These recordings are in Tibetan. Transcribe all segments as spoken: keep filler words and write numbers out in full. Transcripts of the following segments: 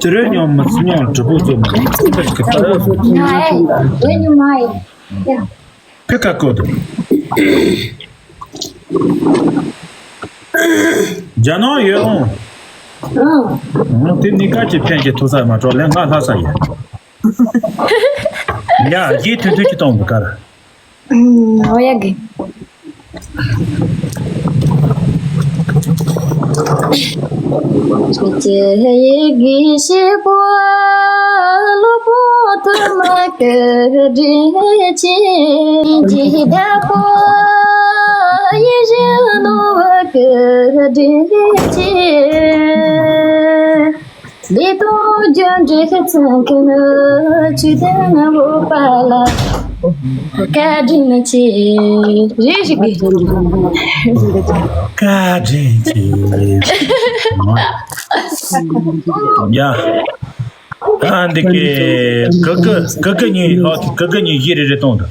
དེ་རེད། ཉོ་མི་ཉོ་གྲི་པོ་ཚོ་མི་ཉོ་ཁ་ཁ་ཁ། ཕེ་ཁ་ཀོ་དུ། རྒྱ་ནག་ཡོད་འོང་། དེ་ནི་ཀ་ཅི་ཕན་གྱི་ཐུག་ས་མ་གྲོགས་ལས་ང་ལྷ་ས་ཡིན། ཡ་གཞས་ཐུང་ཐུང་ཅིག་གཏོང་དགོས་ག་རེ། ཨུམ། ཨོ་ཡ་གི། བཀའ་དྲིན་ཆེ། རེ་ཞིག་བཀའ་དྲིན་ཆེ། ཡ། ཨ་འདི་གི་ཀ་ཀ་ཀ་ཀ་གཉིས་ཧོ་ཀ་ཀ་གཉིས་གཞས་རེ་རེ་གཏོང་དང་།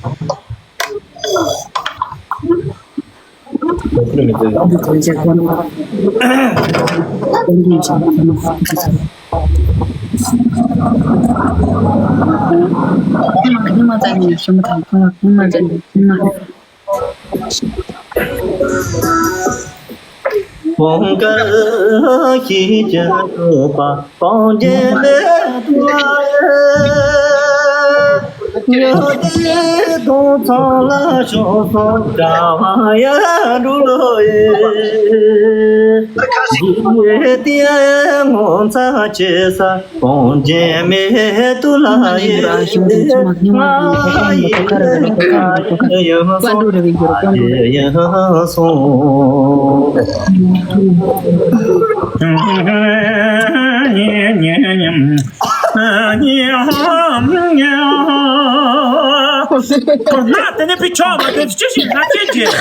ཁོ་ན་དེ་ནས་པི་ཆོག་མ་དེ་ཅི་ཞིག་ང་ཅི་བྱེད།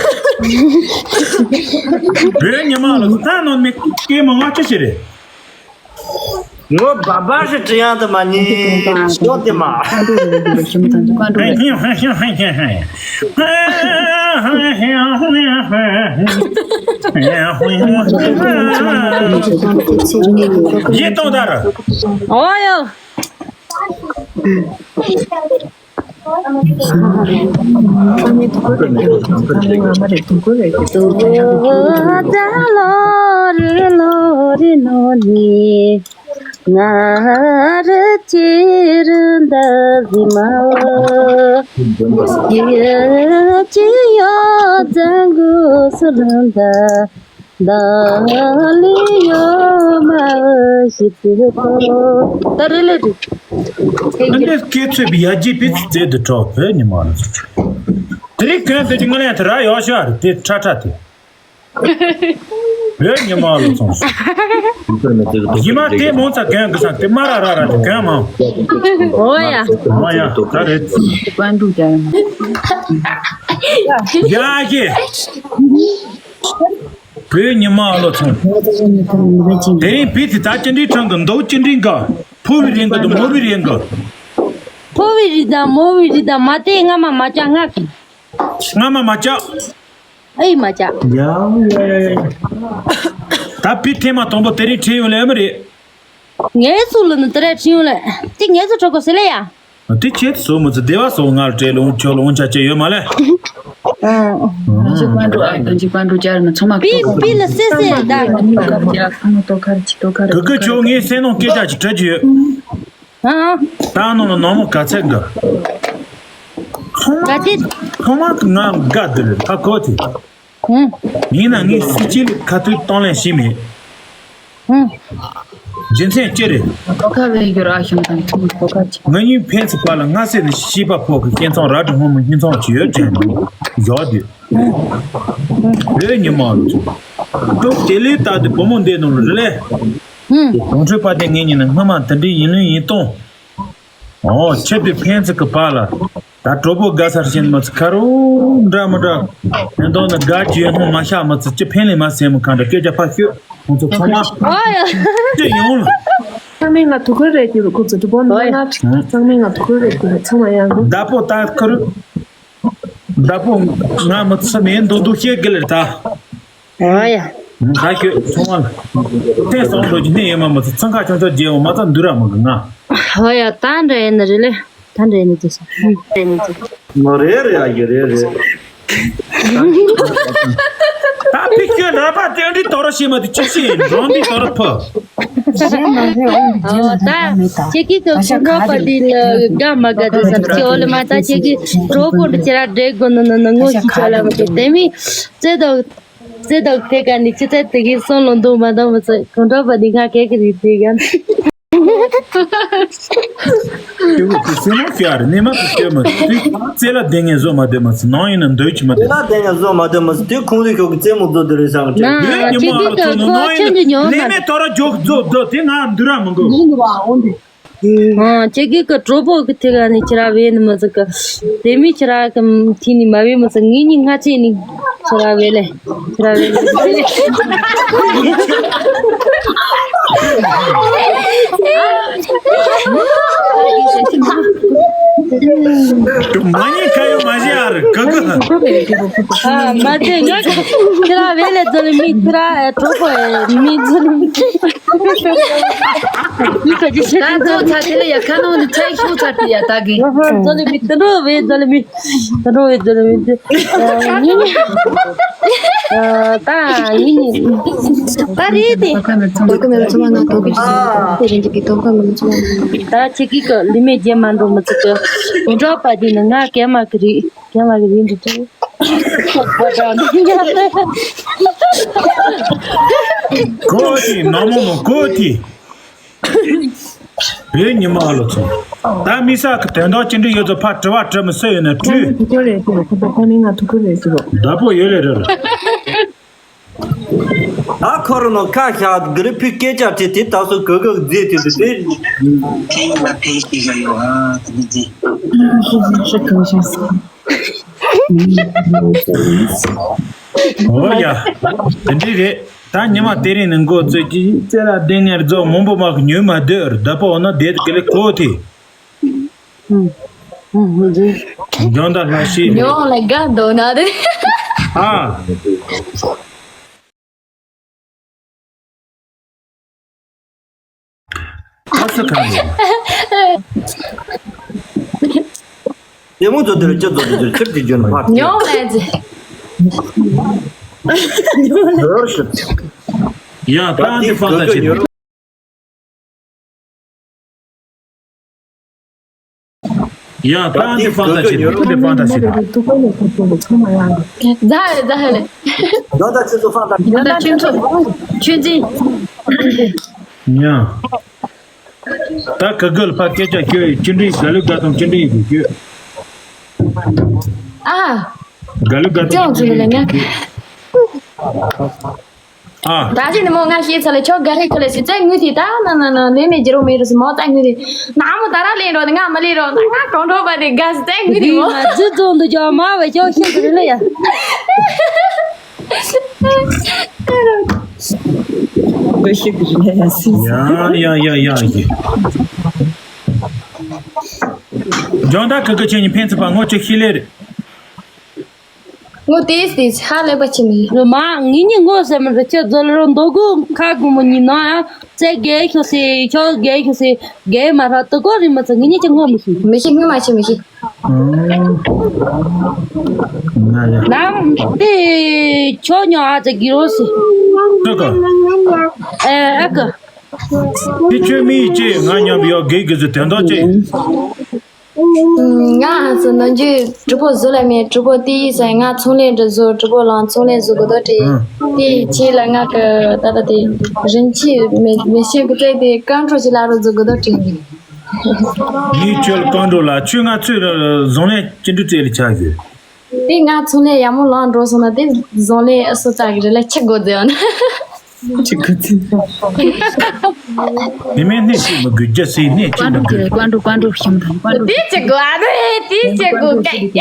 བོད་ཉི་མ་ལ་ད་ནོར་མི་སྐད་མ་ང་ཅི་ཞིག་རེད། ངོ་བ་བ་ཞིག་བྲི་ཡང་དུ་མ་ཉེ་ཤོག་དེ་མ། ཡེ་གཏོང་དར། ཨོ་ཡོ། ང་རེ་ཅི་རུ་འདའ་ཟི་མ་ཡེ་ཅི་ཡོད་ཙང་གུ་སུ་ལུན་ད་ད་ལི་ཡོད་མ་ཤི་ཏི་ཏོ་ད་རེ་ལེ་ཏི། ཨ་འདྲས་སྐད་ཚོད་པའི་ཡ་རྒྱས་པའི་རྩལ་དུ་གྲགས་བོད་ཉི་མ་ལ་སོགས། དེ་རིང་གོན་དེ་ཅི་ང་ལན་དེ་ར་ཡོ་ཤ་རེ་དེ་ཁྲ་ཁྲ་དེ། བོད་ཉི་མ་ལ་སོང་སོང་། ཡི་མ་དེ་མོ་ཚ་གོན་གི་ས་དེ་མ་ར་ར་ར་དེ་གོན་མང་། ཨོ་ཡ། ཨོ་ཡ་ད་རེད། ཡ་ཧེ། བོད་ཉི་མ་ཨ་ལོ་ཚང་། དེ་རིང་བི་དེ་ད་ཅི་འདྲའི་གྲང་གི་འདུག་ཅི་འདྲའི་འགའ། ཕོ་བའི་རིང་གི་འདུག་མོ་བའི་རིང་གི། ཕོ་བའི་རིགས་དང་མོ་བའི་རིགས་དང་མ་དེ་སྔ་མ་མ་བཅག་ང་གི། སྔ་མ་མ་བཅག་ཨེ་མ་བཅག་ཡ་ཡ་ཡ་ཡ། ད་བི་ཐེངས་མ་དང་པོ་དེ་རིང་ཁྲིད་ཡོང་ལེ་ཨེ་མ་རེད། ངའི་སུ་ལ་ནི་དེ་རེད་ཁྲིད་ཡོང་ལེ། དེ་ངའི་སུ་གྲོགས་གོ་ཟེར་ལེ་ཡ། དེ་ཁྱེད་སོ་མི་ཚེ་བདེ་བ་སོ་ང་ལ་སྤྲད་ལོང་ཁྱོད་ལོང་ཆ་ཅེ་ཡོད་མ་ལེ། ཨང་། རང་ཅི་ཀོན་འགྲོ་ཨ་རང་ཅི་ཀོན་འགྲོ་ཅར་ན་ཚང་མ་པི་པི་ལ་སེ་སེ་ད། ཀ་ཀ་ཁྱོད་ངའི་སེམས་ནང་སྐད་ཆ་ཅིག་དྲི་རྒྱུ་ཡོད། ཨང་། ད་ནང་ལ་ནང་མོ་ག་ཚད་འགའ། ཚང་མ་ག་ཚད། ཚང་མ་གི་ང་དགའ་འདི་རེད་ད་གོ་དེ། ཡིན་ན་ངས་སྲིད་སྤྱི་ལ་ཁ་ཐུག་གཏོང་ལེན་བྱས་མེད། རྒྱུ་མཚན་ཅི་རེད། ང་གཉིས་ཕན་ཚུན་བར་ལ་སྔ་ས་ནས་ཤེས་པ་ཕོག་གི་ཁྱེད་ཚང་ར་དྲི་ཧོང་མོ་ཧིན་ཚང་ཅི་ཡོད་དྲན་ནས་ཡོད་དུས། བོད་ཉི་མ་ལ་ཚོ། སྟོབས་དེ་ལས་ལྟ་དུས་བུ་མོ་འདས་ནང་ལ་རེ་ལས། དོང་ཁྲོད་པ་དེ་ངེད་གཉིས་ནི་སྔ་མ་འདི་འདྲའི་ཡིན་ལུགས་ཡིན་སྟངས། ཨོ་ཁྱེད་དེ་ཕན་ཚུན་གི་བར་ལ། ད་གྲོགས་པོ་དགའ་སར་ཕྱིན་མི་ཚེ་ཁ་རུ་འདྲ་མི་འདྲ། ཕན་ཐོགས་ནི་དགའ་རྒྱུ་ཡོད་ནོ་མ་ཤ་མི་ཚེ་ཅི་ཕན་ལས་མ་སེམས་མི་གང་འདྲ་སྐད་ཆ་ཕ་ཤོད་ཁོང་ཚོ་ཚང་མ། ཨོ་ཡ། ཅི་ཡོང་ལ། ཚང་མས་ང་དུ་ཁུར་རེད་ཀྱི་རུ་ཁོ་ཚོ་དུ་པོ་ནོ་ང་ཚང་མས་ང་དུ་ཁུར་རེད་ཀྱི་རུ་ཚང་མ་ཡང་གི། བདག་པོ་ད་ཁུར། བདག་པོ་ང་མི་ཚེ་མེད་འདུག་འདུག་བཤད་གི་ལེར་ད། ཨོ་ཡ། ད་ཁྱོད་ཚང་མ་ལ། དེ་སོང་འགྲོ་རྒྱུ་གནས་ཡོད་མ་མི་ཚོ་ཚང་ཁ་ཆུང་ཆུང་རྒྱལ་བ་མ་ཚང་འདུ་ར་མི་གི་ང་། ཨོ་ཡ་ད་འདྲ་ཡིན་ན་རེད་ལེ། ད་འདྲ་ཡིན་ན་དེ་སོང་། མ་རེད་རེད་ཨ་ཡེ་རེད་རེད། ད་ཕི་ཁྱོད་ར་པ་དེ་འདྲི་དོ་ར་ཤེས་མ་དེ་ཅི་ཤེས་རོང་འདི་དོ་ར་ཕ། ད་ཁྱེད་ཀྱིས་ཀྱི་ཁོང་ཁྲོ་པ་འདི་ལ་དགའ་མ་དགའ་དེ་ཙམ་ཅིག་འོ་ལེ་མ། ད་ཁྱེད་ཀྱིས་གྲོགས་པོ་འདི་ཁྱེད་ར་འདྲེ་དགོས་ནོ་ནོ་ནོ་ངོ་ཤེས་ཆོག་ལ་མ་ཁྱེད་དེ་མི་ཙེ་དང་ཙེ་དང་ཁེ་ག་ནི་ཅི་ཙེ་དེ་གི་སོང་ལོ་འདུག་མ་འདུག་མ་ཙེ་ཁོང་ཁྲོ་པ་འདི་ང་ཁེ་གི་རིག་དེ་ག་ནི། དེ་བོ་དེ་སེམས་མ་ཤི་ཨ་རེ་གནས་མ་དེ་སྐྱོ་མ་དེ་རྩེ་ལ་བསྡད་ངས་བཟོ་མ་དེ་མ་ཟེར་ནང་ཡིན་ན་འདོད་ཀྱི་མ་དེ་རྩེ་ལ་བསྡད་ངས་བཟོ་མ་དེ་མ་ཟེར་དེ་ཁོང་རིགས་ཤོག་གི་རྩེ་མོ་བཟོ་དེ་རེད་བསམ་གི་ན་ཅེ་ཅེ་ཀི་ཀ་གོ་ཆེན་གི་ཉོ་ན་ནས་མེད་ཏོ་ར་འཇོག་བཟོ་བཟོ་དེ་ང་འདུ་ར་མི་འགོ། ཨ་ཅེ་ཀི་ཀ་གྲོགས་པོ་གི་ཐད་ཀ་ནས་ཁྱེད་ར་བས་ནི་མ་ཟེར་གི་དེ་མི་ཁྱེད་ར་གི་ཐད་ནས་མ་བས་མ་ཟེར་ངེད་གཉིས་སྔ་ཆེ་ནས་ཁྱེད་ར་བས་ལེ། ཁྱེད་ར་བས་ལེ། མ་ཉེས་ཁ་ཡོད་མ་བྱེད་ཨ་རེ་ག་ག་ཨ་མ་དེ་ངས་ཁྱེད་ར་བས་ལེ་ཛོ་ལི་མི་ཁྱེད་ར་གྲོགས་པོ་མི་ཛོ་ལི་མི། ད་ཚོ་ཚ་དེ་ལ་ཡ་ཁ་ནང་ནས་ཚ་ཤུ་ཚ་དེ་ཡ་ད་གི་ཛོ་ལི་མི་དེ་འགྲོ་བས་ཛོ་ལི་མི། ད་འགྲོ་བས་ཛོ་ལི་མི་དེ་ཉིན་ད་ཉིན་ད་རེད་དེ། དོ་ཀ་མེ་ལ་ཚོ་མ་ན་དོ་ཀ་ཞིག་དེ་རིང་གི་དོ་ཀ་མེ་ལ་ཚོ་མ་ན། ད་ཁྱེད་ཀྱིས་ཀྱི་ལི་མེ་རྒྱན་མ་འགྲོ་མི་ཚུགས་ཀྱི་འགྲོ་པ་དེ་ནི་ང་སྐད་མ་གི་རིགས། རྒན་ལགས་ཀྱི་ཡིན་འདི་ཚོ། གོ་ཐི་ནོ་མོ་མོ་གོ་ཐི། བོད་ཉི་མ་ཨ་ལོ་ཚོ། ད་མི་ས་གི་དོན་དག་ཅི་འདྲ་ཡོད་ཚོ་ཕར་དྲི་བ་དྲི་མི་སུ་ཡོད་ན་དྲི། ཁོ་ཐུག་གི་རེད་ཟེར་བ་ཁོ་ཐུག་ཁོ་ནི་ང་ཐུག་གི་རེད་ཟེར་བ། བདག་པོ་ཡོད་ལེ་རེད་རེད། ད་ཁོ་རང་ནང་ཁ་ཤག་གི་རི་ཕུ་སྐད་ཆ་དྲིས་ཏེ་ད་སོ་གི་གི་རྫས་དེ་དུ་དེ། ཕན་ཡོད་ལ་ཕན་ཞིག་ཡོད་ཨ་དེ་འདི་འོ་ཡ། དེ་འདྲ་རེད། ད་ཉི་མ་དེ་རིང་ནི་འགོ་ཚོས་ཀྱི་རྩེ་ལ་བསྡད་ནས་རྫོགས་མང་པོ་མ་གི་ཉོས་མ་སྡོད་བདག་པོ་འོ་ན་བསྡད་དེ་གི་ལེ་གོ་དེ། ལྗོན་ད་ལྷ་ཤི། ཉོ་ལ་དགའ་འདོད་ན་དེ། ཨ། ཨ་ས་ཁ་ནས། ཡ་མོ་ཛོ་དེར་ཅི་ཛོ་དེར་ཅི་ཅི་ཇོན་ཕ། ཉོ་ལ་ཛི། ཡ་ད་འདི་ཕང་ད་ཅི། ཡ་ད་འདི་ཕང་ད་ཅི་འདི་ཕང་ད་ཅི། ཛ་ཧེ་ཛ་ཧེ་ལེ། ཛ་ད་ཆུ་ཚོད་ཕང་ད། ཛ་ད་ཆུ་ཚོད་ཆུ་འཛིན། ཉ། ད་ག་གི་ལ་ཕ་སྐད་ཆ་ཁྱོད་ཅི་འདྲ་ཡིན་ག་ལུ་དགའ་དང་ཅི་འདྲ་ཡིན་གི་ཁྱོད། ཨ། ག་ལུ་དགའ་དང་ཅི་འདྲ་ཡིན་གི་ཁྱོད། ཨ། ད་ཅི་ནི་མོ་ང་ཤེས་ཚ་ལེ་ཁྱོད་ག་རེ་ཁ་ལེ་སི་ཙེ་ངུ་ཐི་ད་ན་ན་ན་ལེ་ནེ་ཇི་རོ་མེ་རོ་སི་མོ་ཙེ་ངུ་ཐི་ན་མོ་ད་ར་ལེ་རོ་ང་མ་ལེ་རོ་ང་གོང་ཁྲོ་པ་དེ་ག་སི་ཙེ་ངུ་ཐི་མོ། ང་ཇི་ཙོང་དུ་ཇོ་མ་བེ་ཁྱོད་ཤེས་ཚ་ལེ་ཡ། ཡ་ཡ་ཡ་ཡ་ཡ། ཇོན་ད་ག་ག་ཆེ་ཉི་ཕན་ཚི་པ་ངོ་ཆེ་ཤི་ལེ་རེད། ངོ་ཏེས་ཏེས་ཧ་ལས་པ་ཆེ་མི། ལོ་མ་ངི་ཉི་ངོ་སེ་མི་རེ་ཆེ་ཛོ་ལ་རོ་མདོ་གུ་ཁ་གུ་མོ་ཉི་ན་ཡ་ཙེ་གེ་ཤོ་སེ་ཁྱོ་གེ་ཤོ་སེ་གེ་མ་ར་ཏུ་གོ་རི་མ་ཙེ་ངི་ཉི་ཆེ་ངོ་མི་ཤི། མི་ཤི་ངི་མ་ཆེ་མི་ཤི། ནམ་དེ་ཁྱོ་ཉོ་ཨ་ཙེ་གི་རོ་སི། ཨ་ཀ། ཨེ་ཨ་ཀ། དེ་ཁྱོད་མི་ཡི་ཅེ་ང་མཉམ་ཡོད་དགེ་དགེ་ཚོ་དོན་དག་ཅེ། ང་ཧ་སོ་ནང་རྒྱུ་གྲུ་པོ་བཟོ་ལ་མེད་གྲུ་པོ་དེ་ཡི་ས་ང་ཚོང་ལས་འདྲ་བཟོ་གྲུ་པོ་ལང་ཚོང་ལས་བཟོ་དགོས་དོ་ཏྲེ། དེ་ཡི་ཆེ་ལ་ང་གི་ད་ད་དེ་རིན་ཆེ་མེ་མེ་ཤེས་གི་ཏྲེ་དེ་ཀང་ཁྲོ་ཞིག་ལ་རོ་བཟོ་དགོས་དོ་ཏྲེ། ངའི་ཆོལ་ཀང་ཁྲོ་ལ་ཆོས་ང་ཚོས་བཟང་ལས་ཅི་འདྲ་བཙལ་ལ་ཆགས་ཡོད། དེ་ང་ཚོང་ལས་ཡག་མོ་ལངས་འགྲོ་སོང་ན་དེ་བཟང་ལས་ཨ་སོ་ཙག་གི་རེ་ལ་ཆི་དགོས་ཟེར་ཡོང་ན། ཆི་དགོས་ཟེར། དེ་མིན་སྣེ་གཅིག་མི་དགོས་རྒྱ་སེ་སྣེ་གཅིག་མི་དགོས། ཀོན་ཀྲུ་ཀོན་ཀྲུ་ཤིང་དང་ཀོན་ཀྲུ། དེ་ཆི་དགོས་ཨ་དེ་དེ་ཆི་དགོས་སྐད།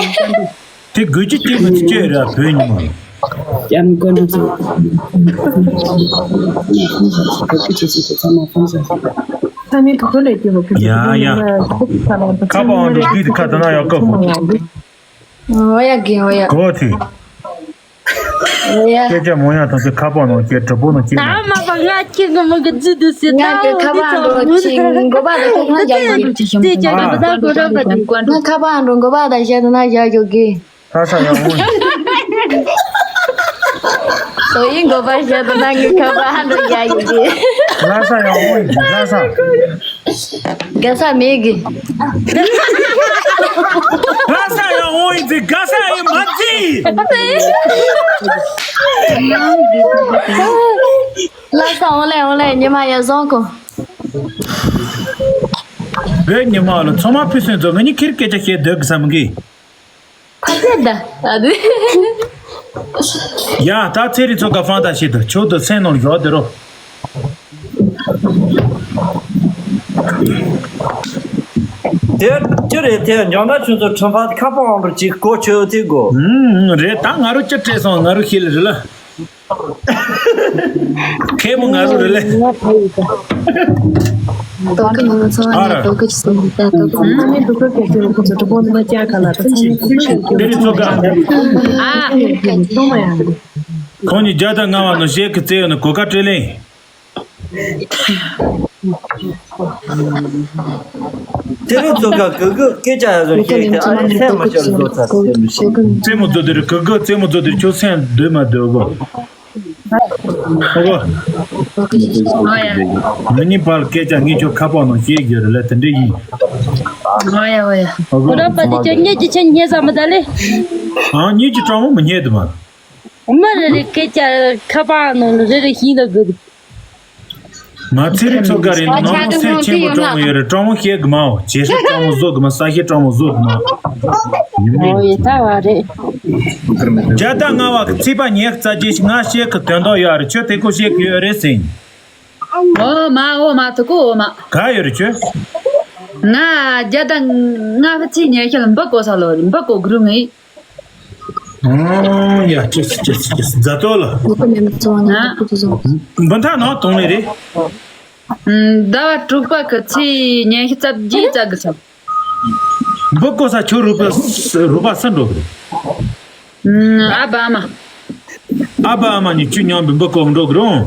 དེ་དགོས་ཀྱི་དེ་མི་ཚེ་ཅེ་ར་བོད་ཉི་མ། ཀྱང་ཀོན་ཀྲུ་ཚོ། ཡ་ཡ། ཁ་པ་འོང་འགྲོ་དུས་ཁ་ད་ན་ཡག་གོ། འོ་ཡ་གི་འོ་ཡ། གོ་ཐི། འོ་ཡ། སྐད་ཆ་མང་ཡང་ཐང་ཆེ་ཁ་པ་ནང་སྐད་གྲུ་པོ་ནང་སྐད། ད་མ་པ་ང་ཁྱི་གི་མོ་གི་རྫི་དུ་སི་ད་ང་གི་ཁ་པ་འགྲོ་ཆི་མགོ་པ་དང་ཁོ་ཁ་རྒྱག་ཡོད་ཀྱི་ཤོང་ད་ཀོན་ཀྲུ་ཀོན་ཀྲུ་ཀོན་ཀྲུ། ང་ཁ་པ་འགྲོ་མགོ་པ་དང་ཞལ་དུ་ན་བཞག་ཞོག་གི། ས་ས་ཡང་འོང་། སོ་ཡིན་མགོ་པ་ཞལ་དུ་ན་ངི་ཁ་པ་འགྲོ་བཞག་ཡོད་གི། ལྷ་ས་ཡང་འོང་ཡིན་ལྷ་ས། དགའ་ས་མེད་གི། ལྷ་ས་ཡང་འོང་ཡིན་ཟིག་དགའ་ས་ཡིན་མ་ཟིག་ལྷ་ས་འོང་ལེ་འོང་ལེ་ཉི་མ་ཡར་བཟང་གོ། བོད་ཉི་མ་ལ་ཚང་མ་ཕུན་སུམ་ཚོགས་ང་གཉིས་ཁྱེར་སྐད་ཆ་བཤད་སྡོད་གི་བསམ་གི། ཁ་ཆད་ད། ཨ་དེ། ཡ་ད་ཚེ་རིང་ཚོ་ག་ཧྥང་ད་ཤི་ད་ཆོག་ད་སེམས་ནང་བཞག་དེ་རོ། དེ་ཅི་རེད་དེ་འཇང་ན་ཆུ་ཚོད་ཁྲི་ཕ་ཁ་པང་རུ་ཅིག་གོ་ཆོད་དེ་གོ། ཨུམ་རེད་ད་ང་རུ་ཅི་སྤྲད་སོང་ང་རུ་ཤི་ལ་རི་ལ། ཁེ་མོ་ང་རུ་རེད་ལེ། ང་ཕ་ཡི་ད། ཏོག་ཀི་ང་ཚོ་ཨ་ར། ནས་ཏོག་ཀི་ཅི་སོང་ད་ཏོག་ཀི་ང་ནི་ཏོག་ཀི་སྐད་ཀྱི་ཁོ་ཚོ་ཏོག་པོ་ནི་མ་ཀྱ་ཁ་ལ་ད་ཚང་མ་ཏོག་ཀི་སྐད་ཀྱི་དེ་རིང་ཚོ་ག་ཨ་ཁོང་གཉིས་བརྒྱ་དང་ལྔ་བ་ནང་བཤད་ཀི་རྩེ་ཡོད་ནི་གོ་ཀ་སྤྲེལ་ལེ། དེ་རིང་ཚོ་ག་གི་གི་སྐད་ཆ་ཡ་བཟོ་ཤེས་ཀི་ཨ་ནི་སེམས་མ་ཤར་བཟོ་ཚ་སེམས་མི་ཤེས། རྩེ་མོ་བཟོ་དེ་རིང་གི་གི་རྩེ་མོ་བཟོ་དེ་རིང་ཁྱོད་སེམས་སྡོད་མ་སྡོད་གོ། ཨོ་གོ། ཨོ་ཡ། མི་ཉིན་པར་སྐད་ཆ་ངས་ཁྱོད་ཁ་པར་ནང་བཤད་རྒྱུ་རེད་ལ་དེ་འདྲ་ཡིན། ཨོ་ཡ་ཨོ་ཡ། ཨོ་གོ། ཁོ་རང་པ་དེ་ཁྱོད་ངེད་ཀྱི་ཆེན་ཉེ་ས་མི་ད་ལེ། ཨ་ངེད་ཀྱི་སྤྲང་མོ་མི་རྙེད་དུ་མ། མི་རེ་རེ་སྐད་ཆ་ཁ་པར་ནང་རེ་རེ་ཤིང་ལ་དགོས། ང་ཚེ་རིང་ཚོ་ག་རེ་ནང་ལོགས་སེམས་ཆེན་པོ་སྤྲང་མོ་ཡོད་རེད། སྤྲང་མོ་བཤད་གི་མའོ། བྱེད་ཤེས་སྤྲང་མོ་བཟོ་གི་མ། ཟ་ཤེས་སྤྲང་མོ་བཟོ་གི་མ། ཨོ་ཡ་ད་བ་རེད། བརྒྱ་དང་ལྔ་བ་གི་ཚིག་པ་ཉེ་རྩ་རྗེས་ང་བཤད་གི་དོན་དག་ཡོད་རེད། ཁྱོད་དེ་ཁོ་བཤད་གི་ཡོད་རེད་ཟིན། ཨོ་མ་ཨོ་མ་ཐུ་ཀུ་ཨོ་མ། ག་ཡོད་རེད་ཁྱོད། ང་བརྒྱ་དང་ལྔ་བ་ཚིག་ཉེ་ཤེས་ལ་འབུ་བརྐོ་ས་ལོ་འབུ་བརྐོ་གི་རུ་ངེས། ཨང་ཡ་ཅི་ཅི་ཅི་ཅི་ཛ་ཏོ་ལ། ཨ། འབུ་ཐག་ནང་དོང་ལེ་རེད། ཟླ་བ་དྲུག་པ་གི་ཚེས་ཉི་ཤུ་རྩ་བརྒྱད་རྩ་གི་ཚབ། འབུ་བརྐོ་ས་ཁྱོད་རུ་པ་རུ་པ་སུ་འགྲོ་གི་རེད། ཨ་བ་ཨ་མ། ཨ་བ་ཨ་མ་གཉིས་ཁྱོད་མཉམ་པའི་འབུ་བརྐོ་འགྲོ་གི་རུང་།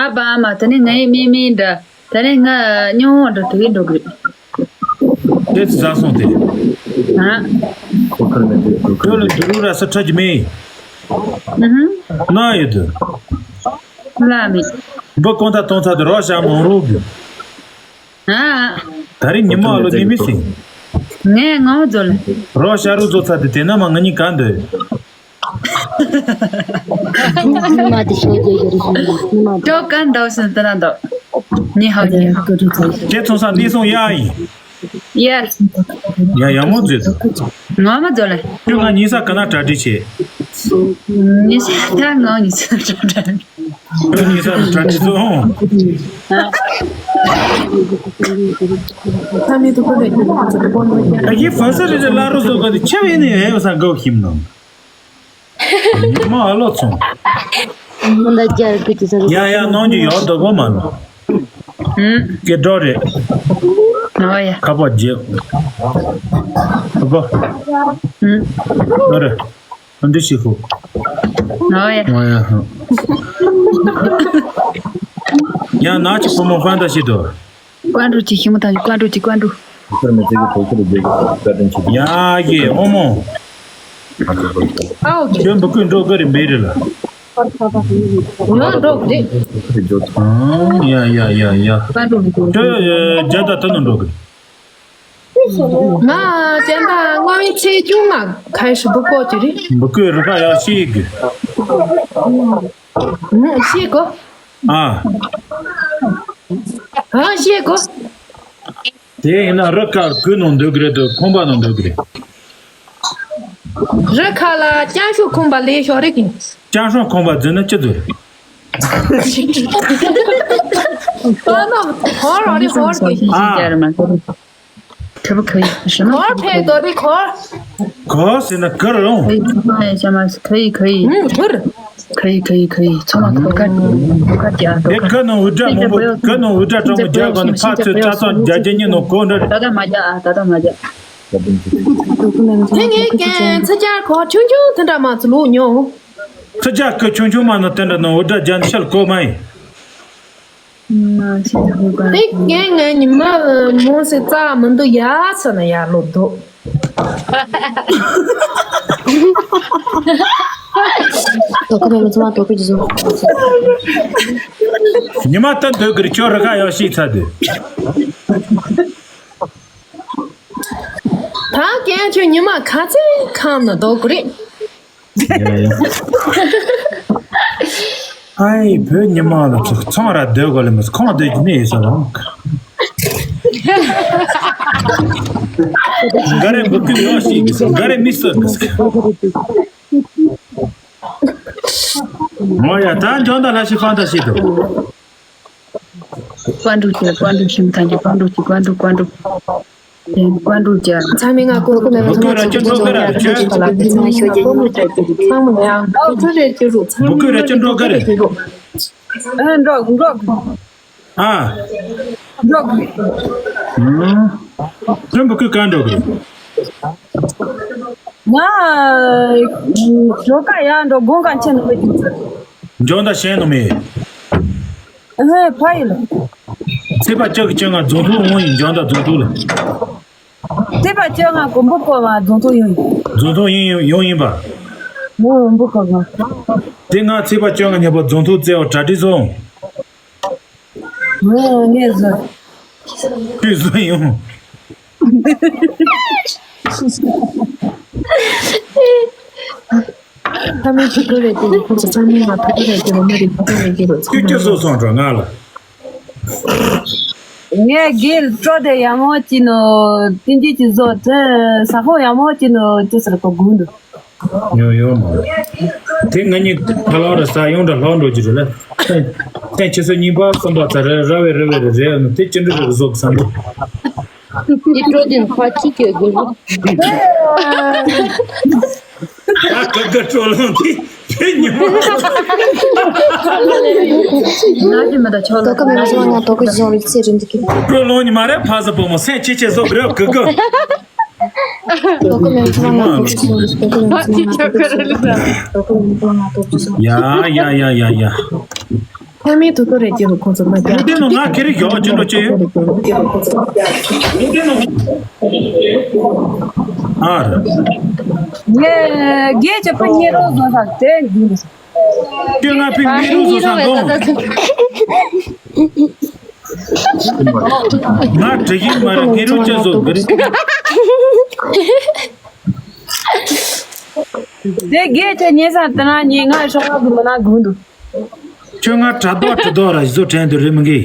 ཨ་བ་ཨ་མ་དེ་ནས་ངའི་མི་མི་འདྲ། དེ་ནས་ང་སྨྱོ་འདྲ་དེ་གི་འགྲོ་གི་རེད། དེ་ཚོ་ཟ་སོང་དེ། ཨ། ཁྱོད་ལ་འདི་རུ་ར་ས་ཁྲ་གི་མེད། ཨུ་ཧུམ། ན་ཡོད་དུ། ལ་མེད། འབུ་གོང་ཐ་གཏོང་ཚ་དེ་རོགས་བྱ་མང་རུ་གི། ཨ། ད་རིང་ཉི་མ་ལོ་ཉི་མི་སྲིད། ངས་ངོ་མ་རྫོགས་ལ། རོགས་བྱ་རུ་རྫོགས་ཚ་དེ་དེ་ན་མ་ང་གཉིས་ག་འདོད། ཉི་མ་དེ་ཤོད་རྒྱུ་ཡོད་རེད་ཉི་མ་དེ། ཅོ་ག་འདོགས་སུ་དེ་ན་འདོགས། ཉི་ཧ་ཉི། དེ་ཚོང་ས་གནས་སོང་ཡ་ཡིན། ཡ། ཡ་ཡ་མོ་མཛོད་དུ། ངོ་མ་མཛོད་ལ། ཁྱོད་ང་ཉི་ས་ག་ན་གྲ་སྒྲིག་བྱེད། ཉི་ས་ད་ངོ་ཉི་ས་གྲ་སྒྲིག། ཁྱོད་ཉི་ས་གྲ་སྒྲིག་སོང་། ཨ་ཡེ་ཧྥང་སི་རི་རི་ལ་རུ་སོ་ག་དེ་ཆེ་བའི་ནི་ཧེ་བ་ས་གོ་ཁྱིམ་ནང་། མ་ཨ་ལོ་ཚོང་། མ་ད་རྒྱལ་ཀུ་ཅི་ཟ་ཡ་ཡ་ནང་གི་ཡོག་དོ་གོ་མ་ལོ། ཧུམ། སྐད་སྒྲོག་རེད། ཨོ་ཡ། ཁ་པར་རྒྱབ། ཨ་ཕ། ཧུམ། ཨ་རེ། ཨ་འདི་ཞིག་ཧུ། ཨོ་ཡ། ཨོ་ཡ་ཧུ། ཡང་ན་ཅི་བུ་མོ་ཧྥན་ད་ཞིག་དོ། ཀོན་ཀྲུ་ཅི་ཤི་མོ་ཐང་ཀོན་ཀྲུ་ཅི་ཀོན་ཀྲུ། ཡ་ཡེ་ཨོ་མོ། ཁྱོད་འབུ་ཀུན་འགྲོ་གི་རེད་འབེ་རེད་ལ། ཡོད་འགྲོ་གི་རེད། ཡ་ཡ་ཡ་ཡ། ཀོན་ཀྲུ་མི་འགྲོ། ཁྱོད་རྒྱ་ད་ད་ནུ་འགྲོ་གི། ང་ཅན་ད་ང་བའི་ཚེ་ཅུང་མ་ཁ་ཤི་འབུ་ཀོ་ཅི་རེད། འབུ་ཀུན་རུ་ཁ་ཡ་ཤི་གི། ཤི་གོ། ཨ། ཨ་ཤི་གོ། དེ་ཡིན་ན་རི་ཁ་གུ་ནང་འདུག་གི་རེད་དོ་ཁང་པ་ནང་འདུག་གི་རེད། རི་ཁ་ལ་ཅང་ཤོ་ཁང་པ་ལས་ཤོ་རི་གིན། ཅང་ཤོ་ཁང་པ་འཛིན་ན་ཅི་འཛུལ། ཨ་ནོ་ཧོར་རོ་རི་ཧོར་གི། ཨ། ཁྲི་པ་ཁ་ཡི་ཧོར་ཕེ་དོ་རི་ཧོར། གོ་ཟེར་ན་གར་རུང་། ཁ་ཡི་ཁ་ཡི་ཁ་ཡི། ཁ་ཡི་ཁ་ཡི་ཁ་ཡི་ཚང་མ་ཐོ་ཁ་ཐོ་ཁ་རྒྱ་ཐོ་ཁ། དེ་ཁ་ནང་འུར་སྒྲ་མང་པོ་ཁ་ནང་འུར་སྒྲ་གྲང་མོ་རྒྱག་ག་ནི་ཕར་ཚུར་རྩ་ཚང་རྒྱ་རྒྱ་ཉིན་ནང་གོ་འདྲ་རེད། ད་ད་མ་རྒྱ་ཨ་ད་ད་མ་རྒྱ། དེ་ངས་ཀྱང་ཚ་རྒྱ་གོ་ཆུང་ཆུང་དེ་འདྲ་མ་ཚུ་ལུག་ཉོ། ཚ་རྒྱ་གི་ཆུང་ཆུང་མ་ནང་དེ་འདྲ་ནང་འུར་སྒྲ་རྒྱ་ནི་ཤལ་གོ་མ་ཡིན། དེ་ངས་ངས་ཉི་མ་མོ་སི་རྩ་མི་འདུག་ཡ་ཚ་ན་ཡ་ལོ་འདུག། དོ་ཁུ་མེ་མི་ཚང་མ་དོ་ཁུ་ཇི་བཟུང་། ཉི་མ་ལྟ་འདོད་གི་རེད། ཁྱོད་རི་ཁ་ཡག་ཤེས་ཚ་དུས། ད་གན་ཁྱོད་ཉི་མ་ག་ཚོད་ཁམས་ན་འདུག་གི་རེད། ཨའི་བོད་ཉི་མ་ལ་ཚོ་ཚང་ར་སྡོད་དགོས་ལེ་མི་ཁོང་སྡོད་ཀྱི་ནི་ཡོད་ས་རང་། འགའ་རེ་འབུ་ཀུ་ཡོད་ཤིག་འགའ་རེ་མི་སོད་གི་སི། མོ་ཡ་ད་འཇོན་ད་ལ་ཤི་ཕན་ད་ཤི་དོ། ཀོན་ཀྲུག་ཅེ་ཀོན་ཀྲུག་ཤིང་ཐང་ཅེ་ཀོན་ཀྲུག་ཅེ་ཀོན་ཀྲུག་ཀོན་ཀྲུག་ཀོན་ཀྲུག་ཅེ། ཚང་མས་ང་ཀོ་ཀོ་མེད་པ་ཚང་མ་ཅིག་ཅིག་ཅིག་ལ་ཚང་མ་ཤོད་ཀྱི་ཚང་མ་ཡང་ཀོ་ཀོ་རེ་ཅི་རུ་ཚང་མ་ཀོ་ཀོ་རེ་ཅི་རུ། ཨ་འགྲོ་འགྲོ། ཨ། འགྲོ། ཁྱོད་བུ་ཁུ་གང་འགྲོ་གི། ང་ཞོ་ཀ་ཡང་འགྲོ་དགོང་ཀ་ཆེ་ནོ་མེད་ཀྱི། འཇོན་ད་ཤེས་ནོ་མེད། ཨ་ཕ་ཡི་ལ། ཚེས་པ་བཅུ་གི་བཅོ་ལྔ་རྫོང་ཐུག་འོང་ཡིན། འཇོན་ད་རྫོང་ཐུག་ལ། ཚེས་པ་བཅོ་ལྔ་གོམ་པ་སྤོ་བ་རྫོང་ཐུག་ཡོང་ཡིན། རྫོང་ཐུག་ཡིན་ཡོང་ཡིན་པ། ངོ་བོ་འབུ་ཁོ་གང་། དེ་ང་ཚེས་པ་བཅོ་ལྔ་ཉིན་པོ་རྫོང་ཐུག་བཙལ་བ་གྲ་སྒྲིག་སོང་། ངས་ངས་བཟོས། ཁྱོད་བཟོས་ཡོང་། ཕ་མའི་ཕྲུ་གུ་རེད་དེ་ཁོང་ཚོ་ཚང་མ་ང་ཕྲུ་གུ་རེད་དེ་རེད་མ་རེད་ཕྲུ་གུ་རེད་དེ་རེད་ཚང་མ། ཁྱོད་ཁྱོད་བཟོས་སོང་འགྲོ་ང་ལ། ངས་རྒན་སྤྲོ་དེ་ཡག་མོ་ཅིག་ནོ། དེ་འདྲ་ཅིག་བཟོ་དེ་ས་ཁོངས་ཡག་མོ་ཅིག་ནོ་ཅི་ཟེར་གོ་དགོས་འདུག་ཡོ་ཡོ་མ། དེ་ང་གཉིས་ཕ་ལོ་ར་ས་ཡོང་འདྲ་ལྷོ་འགྲོ་རྒྱུ་རེད་ལ། ཐེངས་ཆུ་ཚོད་གཉིས་པ་གསུམ་པ་ཚ་རེ་ར་བའི་རི་བའི་རི་རེད་ནོ་དེ་ཅི་འདྲ་རེད་བཟོ་གི་བསམ་གི། འདི་སྤྲོ་དེ་ཕ་གཅིག་གི་དགོས་ལོ། ཨ་ཀ་ཀ་སྤྲོ་ལོང་དེ་དེ་ཉི་མ། ང་དེ་མ་ད་ཆོག་ལ། དོ་ཀ་མེད་མ་སོང་ང་དོ་ཀ་སྦྱོང་རིག་ཚེ་རིང་དུ་ཁྱེར། སྤྲོ་ལོང་ཉི་མ་རེད་ཕ་ས་བུ་མོ་སེམས་ཆེ་ཆེ་བཟོ་གི་རེད་ཀ་ཀ། དོ་ཀ་མེད་མ་སོང་ང་དོ་ཀ་སྦྱོང་རིག་དོ་ཀ་མེད་མ་སོང་ང་དོ་ཀ་སྦྱོང་རིག་དོ་ཀ་མེད་མ་སོང་ང་དོ་ཀ་སྦྱོང་རིག་ཡ་ཡ་ཡ་ཡ་ཡ། ཕ་མའི་དུ་ཐོ་རེ་སྐྱེ་རུ་ཁོང་ཚོ་མ་རྒྱག་དེ་ནོ་ང་ཁེ་རེ་ཞོག་ཅི་འགྲོ་ཅི་ཡོད། ཨ་ར། ངས་རྒྱལ་གྱི་ཕ་ཉེ་རོ་བཟོ་ས་དེ་འདི་རེད། ཁྱོད་ང་ཕི་ཉེ་རོ་བཟོ་ས་འདོང་། ང་དྲི་གིན་མ་ར་ཉེ་རོ་ཅི་བཟོ་གི་རེད། དེ་རྒྱལ་གྱི་ཉེ་ས་དེ་ན་ཉེ་ང་ཤོག་ལ་དུ་མ་ན་དགོས་འདུག་ཁྱོད་ང་དྲ་དོག་དྲི་དོག་ར་བཟོ་དྲན་དུ་རེད་མི་འགི།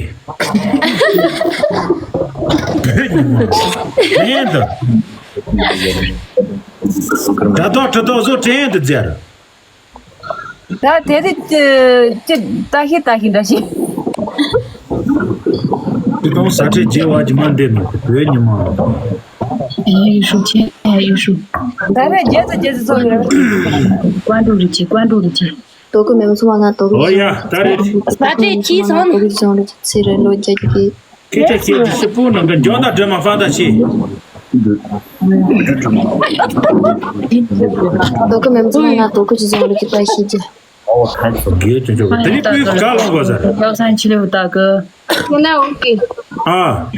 བོད་ཉིན་མོ། དྲན་དུ། དྲ་དོག་དྲི་དོག་བཟོ་དྲན་དུ་མཛད། ད་དེ་རིགས་ཀྱི་ཀྱི་ལྟ་ཤི་ལྟ་ཤི་འདྲ་ཤི། དེ་དང་ས་ཁྲའི་རྗེས་བ་ཇི་མ་འདེད་ནོ་བོད་ཉིན་མོ། ཡིག་ཧྲུག་ཆེ་ཡིག་ཧྲུག་ད་རེས་རྗེས་སུ་རྗེས་སུ་སོང་ཡོད། ཀོན་ཀྲུག་རི་ཆེ་ཀོན་ཀྲུག་རི་ཆེ། དོ་ཀུ་མེ་མ་ཚོ་མ་ང་དོ་ཀུ་ཨོ་ཡ་ད་རེད། ས་ཁྲའི་ཁྱི་སོང་ནི། དོ་ཀུ་ཅང་རེད་ཚེ་རེད་ལོ་རྒྱ་གི། སྐད་ཆ་བཤད་ཀྱི་ཤི་པོ་ནང་གི་འཇོན་ད་སྒྲོལ་མ་ཧྥ་ད་ཤི། དོ་ཀུ་མེ་མ་ཚོ་མ་ང་དོ་ཀུ་ཅི་ཅང་རེད་ཀྱི་ད་ཤི་ཀྱི། དགེ་ཅུང་ཅུང་དེ་ནི་པུས་ག་ལོང་གོ་ཟེར། ཡོག་སང་ཆི་ལེ་བུ་ད་གི། ཡ་ན་འུ་ཀི། ཨ།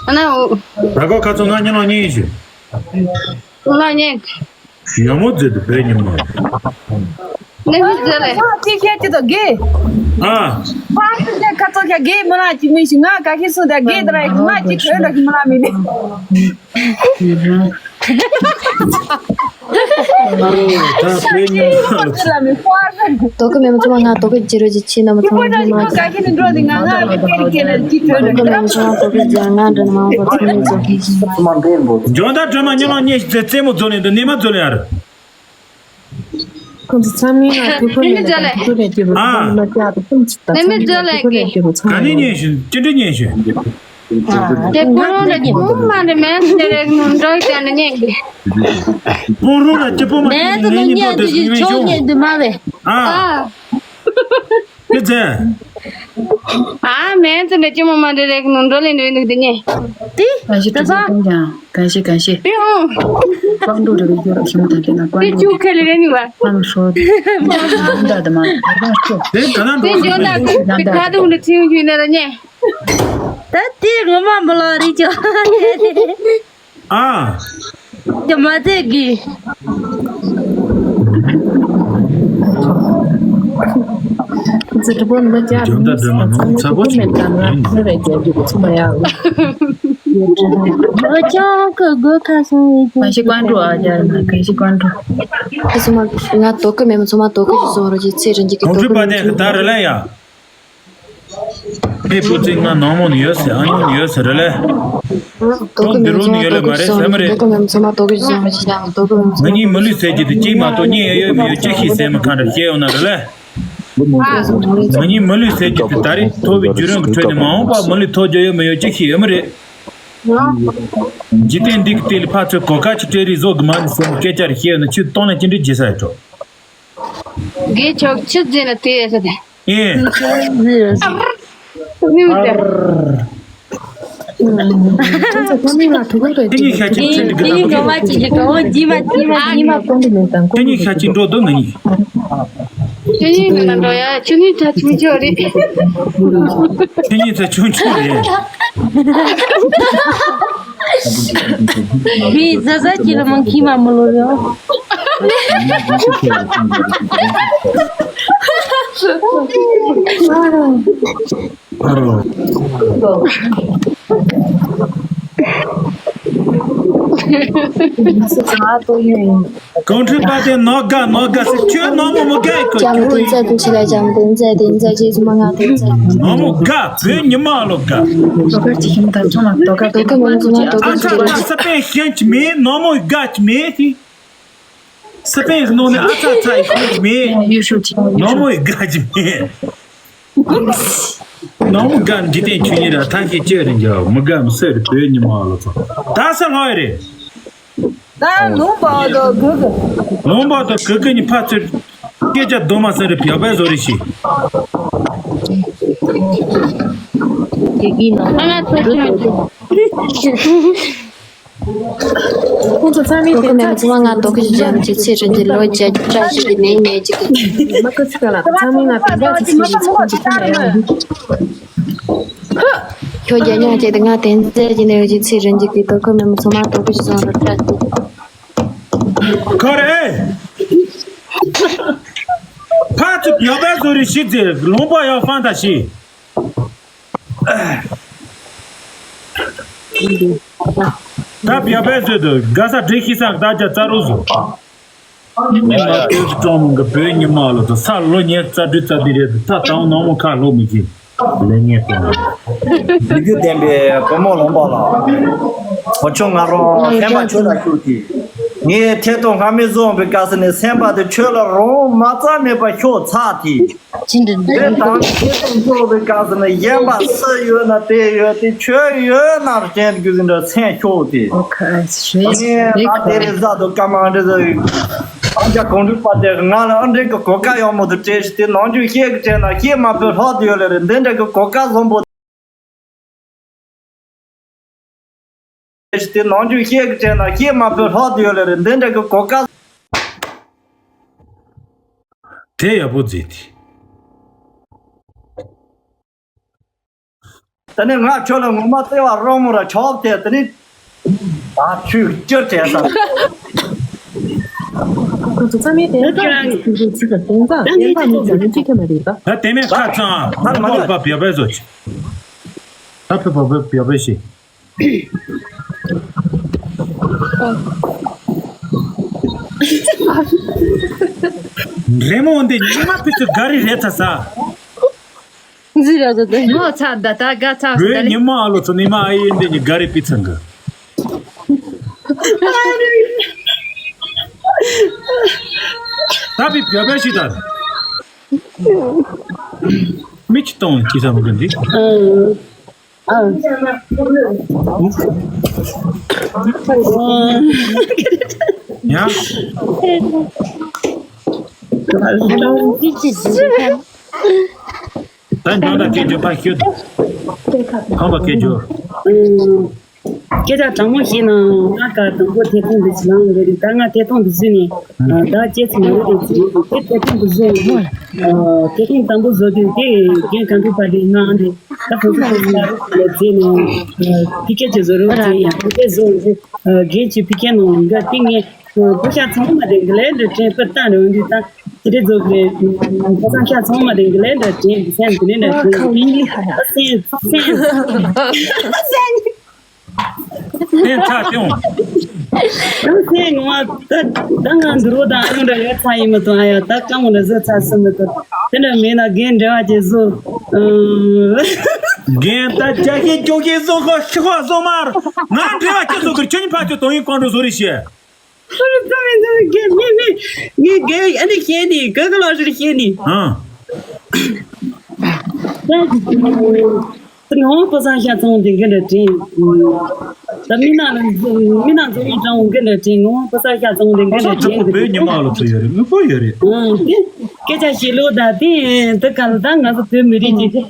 ཨ་ན་འུ། ད་གོ་ཁ་ཚོ་ང་ཉི་ལོ་གཉིས་ཞུ། ང་ཉེ། ཡ་མོ་ཛེ་དུ་བེ་ཉི་མ། ནེ་མི་ཛེ་ལེ། ཁ་ཚོ་ཁྱེད་ཀྱི་དོ་གི། ཨ། ཁ་ཚོ་ཁྱེད་གི་མི་ལ་ཅི་མི་ཤི་ང་ག་ཤི་སུ་ད་གི་ད་ར་ང་ཅི་གོས་ད་གི་མི་ལ་མི་ལེ། ད་དཔེ་ཉུང་། དོ་ཀུ་མེ་མ་ཚོ་མ་ང་དོ་ཀུ་ཅི་རོ་ཅི་ཆི་ན་མ་ཚོ་མ་ང་དོ་ཀུ་ཅི་ང་ང་དོ་ཀུ་ཅི་ང་འདྲ་མ་བ་ཚོ་མི་ཚོ་ཁི་ཅི། འཇོན་ད་སྒྲོལ་མ་ཉི་ལོ་གཉིས་ཤིག་རྩེད་མོ་རྩོད་ནས་འདི་ནས་མ་རྩོད་ནས་ཨ་རེད། ཁོང་ཚོ་ཚང་མས་ང་ཐུགས་ཁུར་མེད་ལ་ཐུགས་ཁུར་རེ་སྐྱེས་པ་ཚང་མ་ལ་ཀྱག་ཏུ་ཁུམ་ཚིག་དང་ཚང་མས་ཀྱག་ཐུགས་ཁུར་རེ་སྐྱེས་པ་ཚང་མ་ལ། ག་ནས་ཉན་ཞུ་ཅི་འདྲ་ཉན་ཞུ། དེ་ཕུང་རོང་ལ་སྐྱིད་པོ་མ་རེད་མེད་དེ་རེད་ནོ་འགྲོ་ཡི་དེ་ནས་ཉན་གི། ཕུང་རོང་ལ་སྐྱིད་པོ་མ་རེད་མེད་དེ་ནོ་ཉན་དུ་ཅི་ཆོག་ཉན་དུ་མ་རེད། ཨ། ཨ། ཨ་མེན་ཙི་འདྲ་ཅི་མོ་མ་འདྲ་རེད་ནོ་འགྲོ་ལེ་འདྲ་འདུག་དེ་ཉེ། ཏི། གང་ཤེས་ཏི་ཙང་། གང་ཤེས་གང་ཤེས། ཏི་ཧོ། ཀོང་ཏུ་རེ་རེ་ཁྱིམ་ཐང་ཁྱེད་ན་ཀོང་ཏུ། ཏི་ཅུ་ཁེ་ལེ་རེ་ནི་བ། ཀོང་ཤོ། ནམ་ད་དམ་པར་ཤོ། ཏི་ཇོ་ན་ཏི་ཁ་ཏུ་འདྲ་ཚིང་ཁྱུ་ནེ་ར་ཉེ། ད་ཏི་ངོ་མ་མི་ལ་རི་ཅོ། ཨ། ཀྱ་མ་ཏེ་གི། ཁོ་ཚོ་སྒྲུབ་པོ་འདི་ཅག་སྒྲུབ་མདའ་སྒྲོལ་མ་ནོར་ཚ་པོ་ཅིག་ཡིན། ཁྱོད་རེད་རྒྱལ་རྒྱུ་ཚུགས་མ་ཡག་ལ། ཁྱོད་ཀྱི་སྒོ་ཁ་སོང་ཡིན། མ་ཤི་ཀོན་ཀྲུ་ཨ་རྒྱ་ན་ག་ཤི་ཀོན་ཀྲུ། ཁ་སོང་མ་ང་དོ་ཀི་མེད་མ་ཚོ་མ་དོ་ཀི་ཞིག་སོང་རོ་ཅི་ཚེ་རིན་གྱི་གི་དོ་ཀི་མེད་མ་ཚོ་མ། ཨེ་བུ་ཚེ་ང་ནང་མོ་ནས་ཡོད་ཟེར། ཨ་ཉོ་ནས་ཡོད་ཟེར་རེད་ལེ། དོ་ཀི་མེད་མ་ཚོ་མ་དོ་ཀི་ཞིག་སོང་རོ། དོ་ཀི་མེད་མ་ཚོ་མ་དོ་ཀི་ཞིག་སོང་རོ་ཅི་ཡང་དོ་ཀི་མེད་མ་ཚོ་མ། ང་གཉིས་མི་ལུས་ཟེར་གྱི་དེ་གཅིག་མ་གཏོགས་གཉིས་ཡོད་ཡོད་མི་ཡོད་ཅི་ཞིག་ཟེར་མི་གང་འདྲ་བཤད་ཡོང་ན་རེད་ལེ། ང་གཉིས་མི་ལུས་ཟེར་གྱི་དེ་ད་རེས་ཐོབ་པའི་བརྒྱུད་རིམ་གྱི་ཁྲོད་ནས་མ་འོངས་པར་མི་ལུས་ཐོབ་རྒྱུ་ཡོད་མི་ཡོད་ཅི་ཞིག་ཡོད་མི་རེད། འཇིག་རྟེན་འདི་གི་སྟེང་ལ་ཕར་ཚུར་གོ་སྐབས་ཅིག་སྤྲད་རེས་བཟོ་གི་མ་རེད་ཟེར་ནས་སྐད་ཆ་རེ་བཤད་ཡོང་ན་ཁྱོད་གཏོང་ལེན་ཅི་འདྲ་བྱེད་ས་ཡོད་འགྲོ། དགེ་ཆོག་ཆི་ཟེར་ན་དེ་ཡ་ས་དེ། ཨེ། ཨ་ར། ཁྱེད་གཉིས་ཤ་ཅིག་ཁྲིད་འདུག་གི་དང་པོ། ཁྱེད་གཉིས་ཤ་ཅིག་འགྲོ་འདུག་ང་གཉིས། ཁྱེད་གཉིས་ང་ལ་འགྲོ་ཡ། ཁྱེད་གཉིས་ད་ཆུང་ཆུང་རེད། ཁྱེད་གཉིས་ད་ཆུང་ཆུང་རེད། མི་ཟ་ཟ་ཅི་ལ་མང་ཁྱི་མ་མོ་ལོ་རེད། ཨ་རོ། གང་འཁྲུལ་པ་དེ་ནོ་དགའ་ནོ་དགའ་ཟེར། ཁྱོད་ནོ་མོ་མི་དགའ་གི། ལྕམ་བསྟན་འཛིན་དུ་ཆེ་ལ། ལྕམ་བསྟན་འཛིན། བསྟན་འཛིན་རྗེས་སུ་མ་ང་བསྟན་འཛིན། ནོ་མོ་དགའ་བོད་ཉི་མ་ལོ་དགའ། དོ་གར་ཅི་ཞིམ་དང་ཆུང་ལ་དོ་གར་དོ་གར་མང་ཆུང་ལ་དོ་ཨ་གར་ཅི་ཁ་ཁ་ས་པན་ཤན་གྱི་མེད། ནོ་མོ་དགའ་གྱི་མེད་དེ། ས་པན་གྱི་ནང་ནས་ཨ་ཚ་ཚ་ཡི་ཤན་གྱི་མེད། ནོ་མོ་ཡི་དགའ་གྱི་མེད། ནོ་མོ་དགའ་འཇིག་རྟེན་ཆོས་ཉིད་ར་ཐང་གི་ཅི་རིན་རྒྱ་མི་དགའ་མི་སེར་བོད་ཉི་མ་ལོ་ཚོ། ད་ས་ལྷོ་ཡི་རེད། ད་ལུང་པ་དང་གུ་གུ། ལུང་པ་དང་གུ་གུ་གཉིས་ཕར་ཚུར་སྐད་ཆ་རྡོ་མ་ཟེར་རེ་བྱ་བའི་བཟོ་རེ་ཞིག་དེ་གི་ནང་ང་ཚོ་ཁྱོད་ཁོང་ཚོ་ཚང་མས་དེ་ཚོ་ཚང་མ་ང་དོ་གི་ཞིག་ཡང་གཅིག་ཚེ་རིན་གྱི་ལོ་བརྒྱད་ཅུ་བཀྲ་ཤིས་ཀྱི་ནས་ནས་གཅིག་གི་མ་ཁ་ཚིག་ལ་ཚང་མས་ང་དེ་འདྲ་གཅིག་ཚེ་རིན་གྱི་ཁོང་ཚོ་ཚང་མ་ཡང་། ཁྱོད་རྒྱ་ཉག་བྱས་ཏེ་ང་དེ་ཚེ་རིན་གྱི་ནས་གཅིག་ཚེ་རིན་གྱི་གི་དོ་གི་མེད་མི་ཚང་མ་དོ་གི་ཞིག་བཟང་རུ་བཀྲ་ཤིས། ཁོ་རེ། ཕ་ཚུ་བྱ་བའི་བཟོ་རེ་ཞིག་ཚེ་ལུང་པ་ཡང་ཧྥང་ད་ཞིག་ད་བྱ་བའི་བཟོས་དུ་དགའ་ས་འདྲེ་ཤི་ས་ད་རྒྱ་རྩ་རུ་བཟོ། མི་མ་སྟོན་སུ་ཀྲོང་མོ་གི་བོད་ཉི་མ་ལོ་དུ་ས་ལོ་ཉེར་རྩ་དྲུག་རྩ་བདུན་རེད་དུ་ད་དང་ནང་མོ་ཁ་ལོ་མི་ཤེས། ལས་ངན་སྟོན། མི་རྒྱུ་ལྡན་པའི་བུ་མོ་ལོངས་པ་ལ། ཨོ་ཆུང་ང་རང་སེམས་པ་ཆོས་ལ་ཤུགས་ཀྱིས། ངས་ཐད་གཏོང་སྔ་མའི་བཟོ་བའི་སྐབས་སུ་ནས་སེམས་པ་དེ་ཆོས་ལ་རང་མ་རྩ་མེད་པ་ཤོག་ཚར་དེ། ཅི་འདྲ་འདི་དང་ཁྱེད་ཚོ་གཙོ་བའི་སྐབས་སུ་ནི་གཞན་པ་སུ་ཡོད་ན་དེ་ཡོད་དེ་ཆོས་ཡོད་ན་རྐྱེན་རྒྱུ་ཟིན་འདྲ་མཚན་ཤོག་དེ། ཨོ་ཁ་ཨེ་སི་རེད། ངས་ད་དེ་རེ་ཟ་དུ་སྐར་མ་འདྲ་ཟ་ཡོད། ཨ་ཅག་གོང་འདྲུད་པ་དེ་ང་ལ་ཨ་འདྲེ་གི་གོ་སྐབས་ཡག་མོ་དུ་སྤྲད་ཤི་དེ་ནང་རྒྱུ་ཤེས་གི་དྲན་ན་ཤེས་མ་ཕོད་ལྷག་དུ་ཡོད་ལེ་རེད། འདི་འདྲ་གི་གོ་སྐབས་བཟང་པོ། དེ་ནང་རྒྱུ་ཤེས་ཀྱི་དྲན་ན་ཤེས་མ་ཕོད་ལྷག་དུ་ཡོད་ལེ་རེད། འདི་འདྲ་གི་གོ་སྐབས། དེ་ཡག་པོ་མཛད་དེ། ད་ནི་ང་ཁྱོད་ལ་ངོ་མ་བརྩེ་བ་རང་མོ་ར་ཆོག་དེ་ད་ནི། ད་ཆུ་སྐྱུར་བྲལ་ས། ཁོ་ཚོ་ཚང་མས་དེ་ལྟར་གྱི་ཚིག་གི་དོན་དག་བདེན་པ་མི་འཛིན་ཅི་ཐུབ་མ་རེད་ད། ད་དེ་མེད་ཁ་ཚང་ཨ་ཁོ་པ་བེ་བེ་བཟོ་ཆི། ད་ཕེ་པ་བེ་བེ་བེ་ཤི། རེ་མོ་འདི་ཉི་མ་ཕི་ཚུ་ག་རི་རེད་ཚ་ས། འཛི་ར་ཟ་དེ་མོ་ཚ་ད་ད་ག་ཚ་ས་རེ་ད་ལེ། ཉི་མ་ཨ་ལོ་ཚ་ཉི་མ་ཨ་ཡེ་འདི་ཉི་ག་རི་པི་ཚང་གི། ད་པི་བེ་བེ་ཤི་ད། མི་ཅི་གཏོང་ཅི་ས་མི་གི་འདི། ཨ། ཡ། ད་འཇོན་ད་སྐད་ཅོ་ཕ་ཤོད། ཁམས་པ་སྐད་ཅོ། སྐད་ཆ་དྲང་མོ་བཤད་ན་ང་ག་དང་པོ་ཐད་གཏོང་འདི་ཚོ་ལངས་རེད། ད་ང་ཐད་གཏོང་འདི་བཟོས་ནས་ད་སྐྱེས་ཚེ་མ་རེད་དེ་ཚེ་དེ་ཐད་གཏོང་འདི་བཟོས་ནས་ཐད་གཏོང་དང་པོ་བཟོ་དུས་དེ་རྒན་གང་འདྲ་པ་རེད་ང་འདི་ད་ཁོང་ཚོ་ཁོང་ཚོ་ལ་རེད་ལ་བྱས་ནས་ཕི་ཀེ་ཅི་བཟོ་རོགས་བྱས་ཡང་ཕི་ཀེ་བཟོ་རེད། རྒན་གྱི་ཕི་ཀེ་ནང་འགའ་དེ་ངས་བུ་ཤ་ཚང་མ་དེ་འག་ལས་འདྲ་དྲན་པ་བཏང་རེད་འདི་ད། དེ་རེད་འཛུགས་རེད། ཁ་སང་ཤ་ཚང་མ་རེད་གི་ལས་འདྲ་དྲན་གི་སེམས་དེ་ནས་འདྲ་དྲན་གི་ཁ་ལི་ལི་ཧ་ཡ། སེམས་སེམས་སེམས་ཐག་ཏེ་འོང་། ད་སེམས་ངོ་མ་ད་ད་ང་འདུར་བོ་དང་ཨ་ནུ་འདྲ་ཡོད་ཚ་ཡིན་མི་ཐུབ་ཨ་ཡ། ད་སྐམ་མོ་འདྲ་བཟོ་ཚ་སུ་མི་ཐུབ། དེ་འདྲ་མེད་ན་རྒན་འབྲེལ་བ་བྱེད་བཟོ། རྒན་ད་རྒྱ་ཤེས་རྒྱུག་ཤེས་བཟོ་ཁོ་ཤི་ཁོ་བཟོ་མར་ང་འབྲེལ་བ་ཅི་བཟོ་གི་ཁྱོད་གཉིས་ཕ་ཁྱོད་དོན་ཡིན་གང་འགྲོ་བཟོ་རེ་བཤད། ཁོ་རང་ཙམ་མིན་ཙམ་རྒན་མི་མི་ངའི་རྒན་ཨ་ནི་ཤེས་ནི་ག་ག་ལ་རེ་ཤེས་ནི། ཨང་། ད་ངོ་བོ་ས་ཤ་ཚང་དེ་ག་འདྲ་དྲན། ད་མི་ནང་ལ་མི་ནང་ཚང་མ་དྲང་བོ་ག་འདྲ་དྲན། ངོ་བོ་ས་ཤ་ཚང་དེ་ག་འདྲ་དྲན། བོད་ཉི་མ་ལ་ཚོ་ཡོད་རེད། དངོས་པོ་ཡོད་རེད། ཨང་དེ་སྐད་ཆ་བཤད་ལོ་ད་དེ་ད་ག་ལ་ད་ང་ཚོ་བོད་མི་རིགས་ཀྱི།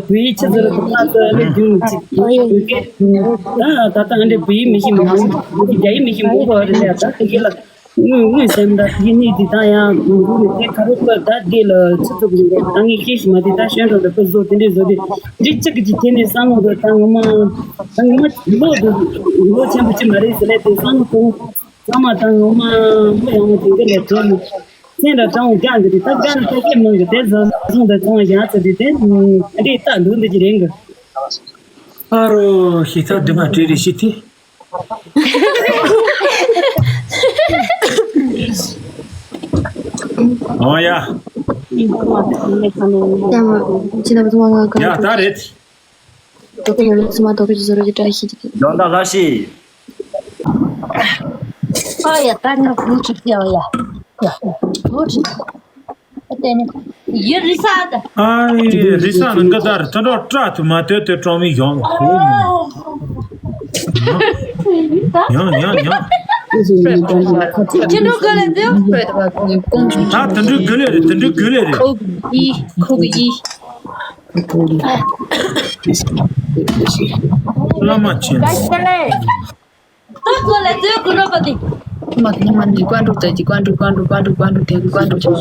བོད་ཡིག་ཆི་ཟེར་དུ་ཁ་ཚོ་ལས་རྒྱུན་གཅིག་ད་ད་ལྟ་འདྲ་བོད་ཡིག་མི་ཤེས་མང་པོ་རྒྱ་ཡིག་མི་ཤེས་མང་པོ་རེད་ཡ། ད་དེ་གི་ལ་དངོས་དངོས་སེམས་ད་དེ་གི་གནས་དེ་ད་ཡང་མང་པོ་རེད། དེ་ག་རེ་ཁོ་ད་དེ་ལ་ཆི་ཚུགས་རེད། ད་ངས་ཤེས་ཤི་མ་དེ་ད་ཤོན་གྲོང་དུ་ཁོ་བཟོ་དེ་འདྲས་བཟོ་དེ་འདྲི་གཅིག་གི་དེ་ནས་བསམ་བློ་དུ་ད་ངོ་མ་ད་ངོ་མ་ལོ་དུ་ལོ་ཆེན་པོ་ཅི་མ་རེད་ཟེར་ལས་དེ་བསམ་བློ་གཏོང་། ཚང་མ་དང་ངོ་མ་མི་ཡང་མོ་དེ་འདི་ལས་དྲན། སེམས་ལ་དྲང་བོ་རྒྱག་གི་རེད། ད་རྒྱག་ན་ད་སྐད་མང་གི་དེ་བཟང་བཟང་དང་ཚང་བ་ཡག་ཚ་དེ་དེ་འདི་ད་འདུག་འདི་ཀྱི་རེད་གི། ཨ་རོ་ཤི་ཐ་འདི་མ་བྲིས་རེ་ཤི་ཐི། ཨོ་ཡ། ཡ་མ་ཅི་ན་བཟང་བ་ང་ག་ཡ་ད་རེད། དོ་ཁུ་ཡོད་ལ་སུ་མ་དོ་ཁུ་ཅི་ཟེར་རོ་ཅི་བཀྲ་ཤིས་ཀྱི། ཡོང་ད་ལ་ཤི། ཨ་ཡ་ད་ནི་བུ་ཅིག་ཡ་ཡ། བུ་ཅིག་ཨ་དེ་ནི་ཡུ་རི་ས་ད། ཨ་ཡི་རི་ས་ནི་འགའ་དར་ཐོན་འགྲོ་སྐྲ་ཐུ་མ་དོད་དོད་ཀྲོང་མི་ཡོང་ལ་ཧུ། ཡང་ཡང་ཡང་། ཅི་འགྲོ་ག་ལ་དེ། ད་དེ་འགྲོ་ག་ལ་རེད། དེ་འགྲོ་ག་ལ་རེད། ཁོ་གི་ཁོ་གི། བླ་མ་མཁྱེན། ད་ཁོ་ལ་ཚོད་ཁོ་རོ་པ་དེ། མ་དེ་མ་ནི་ཀོན་ཀྲུག་ཏེ་ཀོན་ཀྲུག་ཀོན་ཀྲུག་ཀོན་ཀྲུག་ཀོན་ཀྲུག་དེ་ཀོན་ཀྲུག་ཅོ།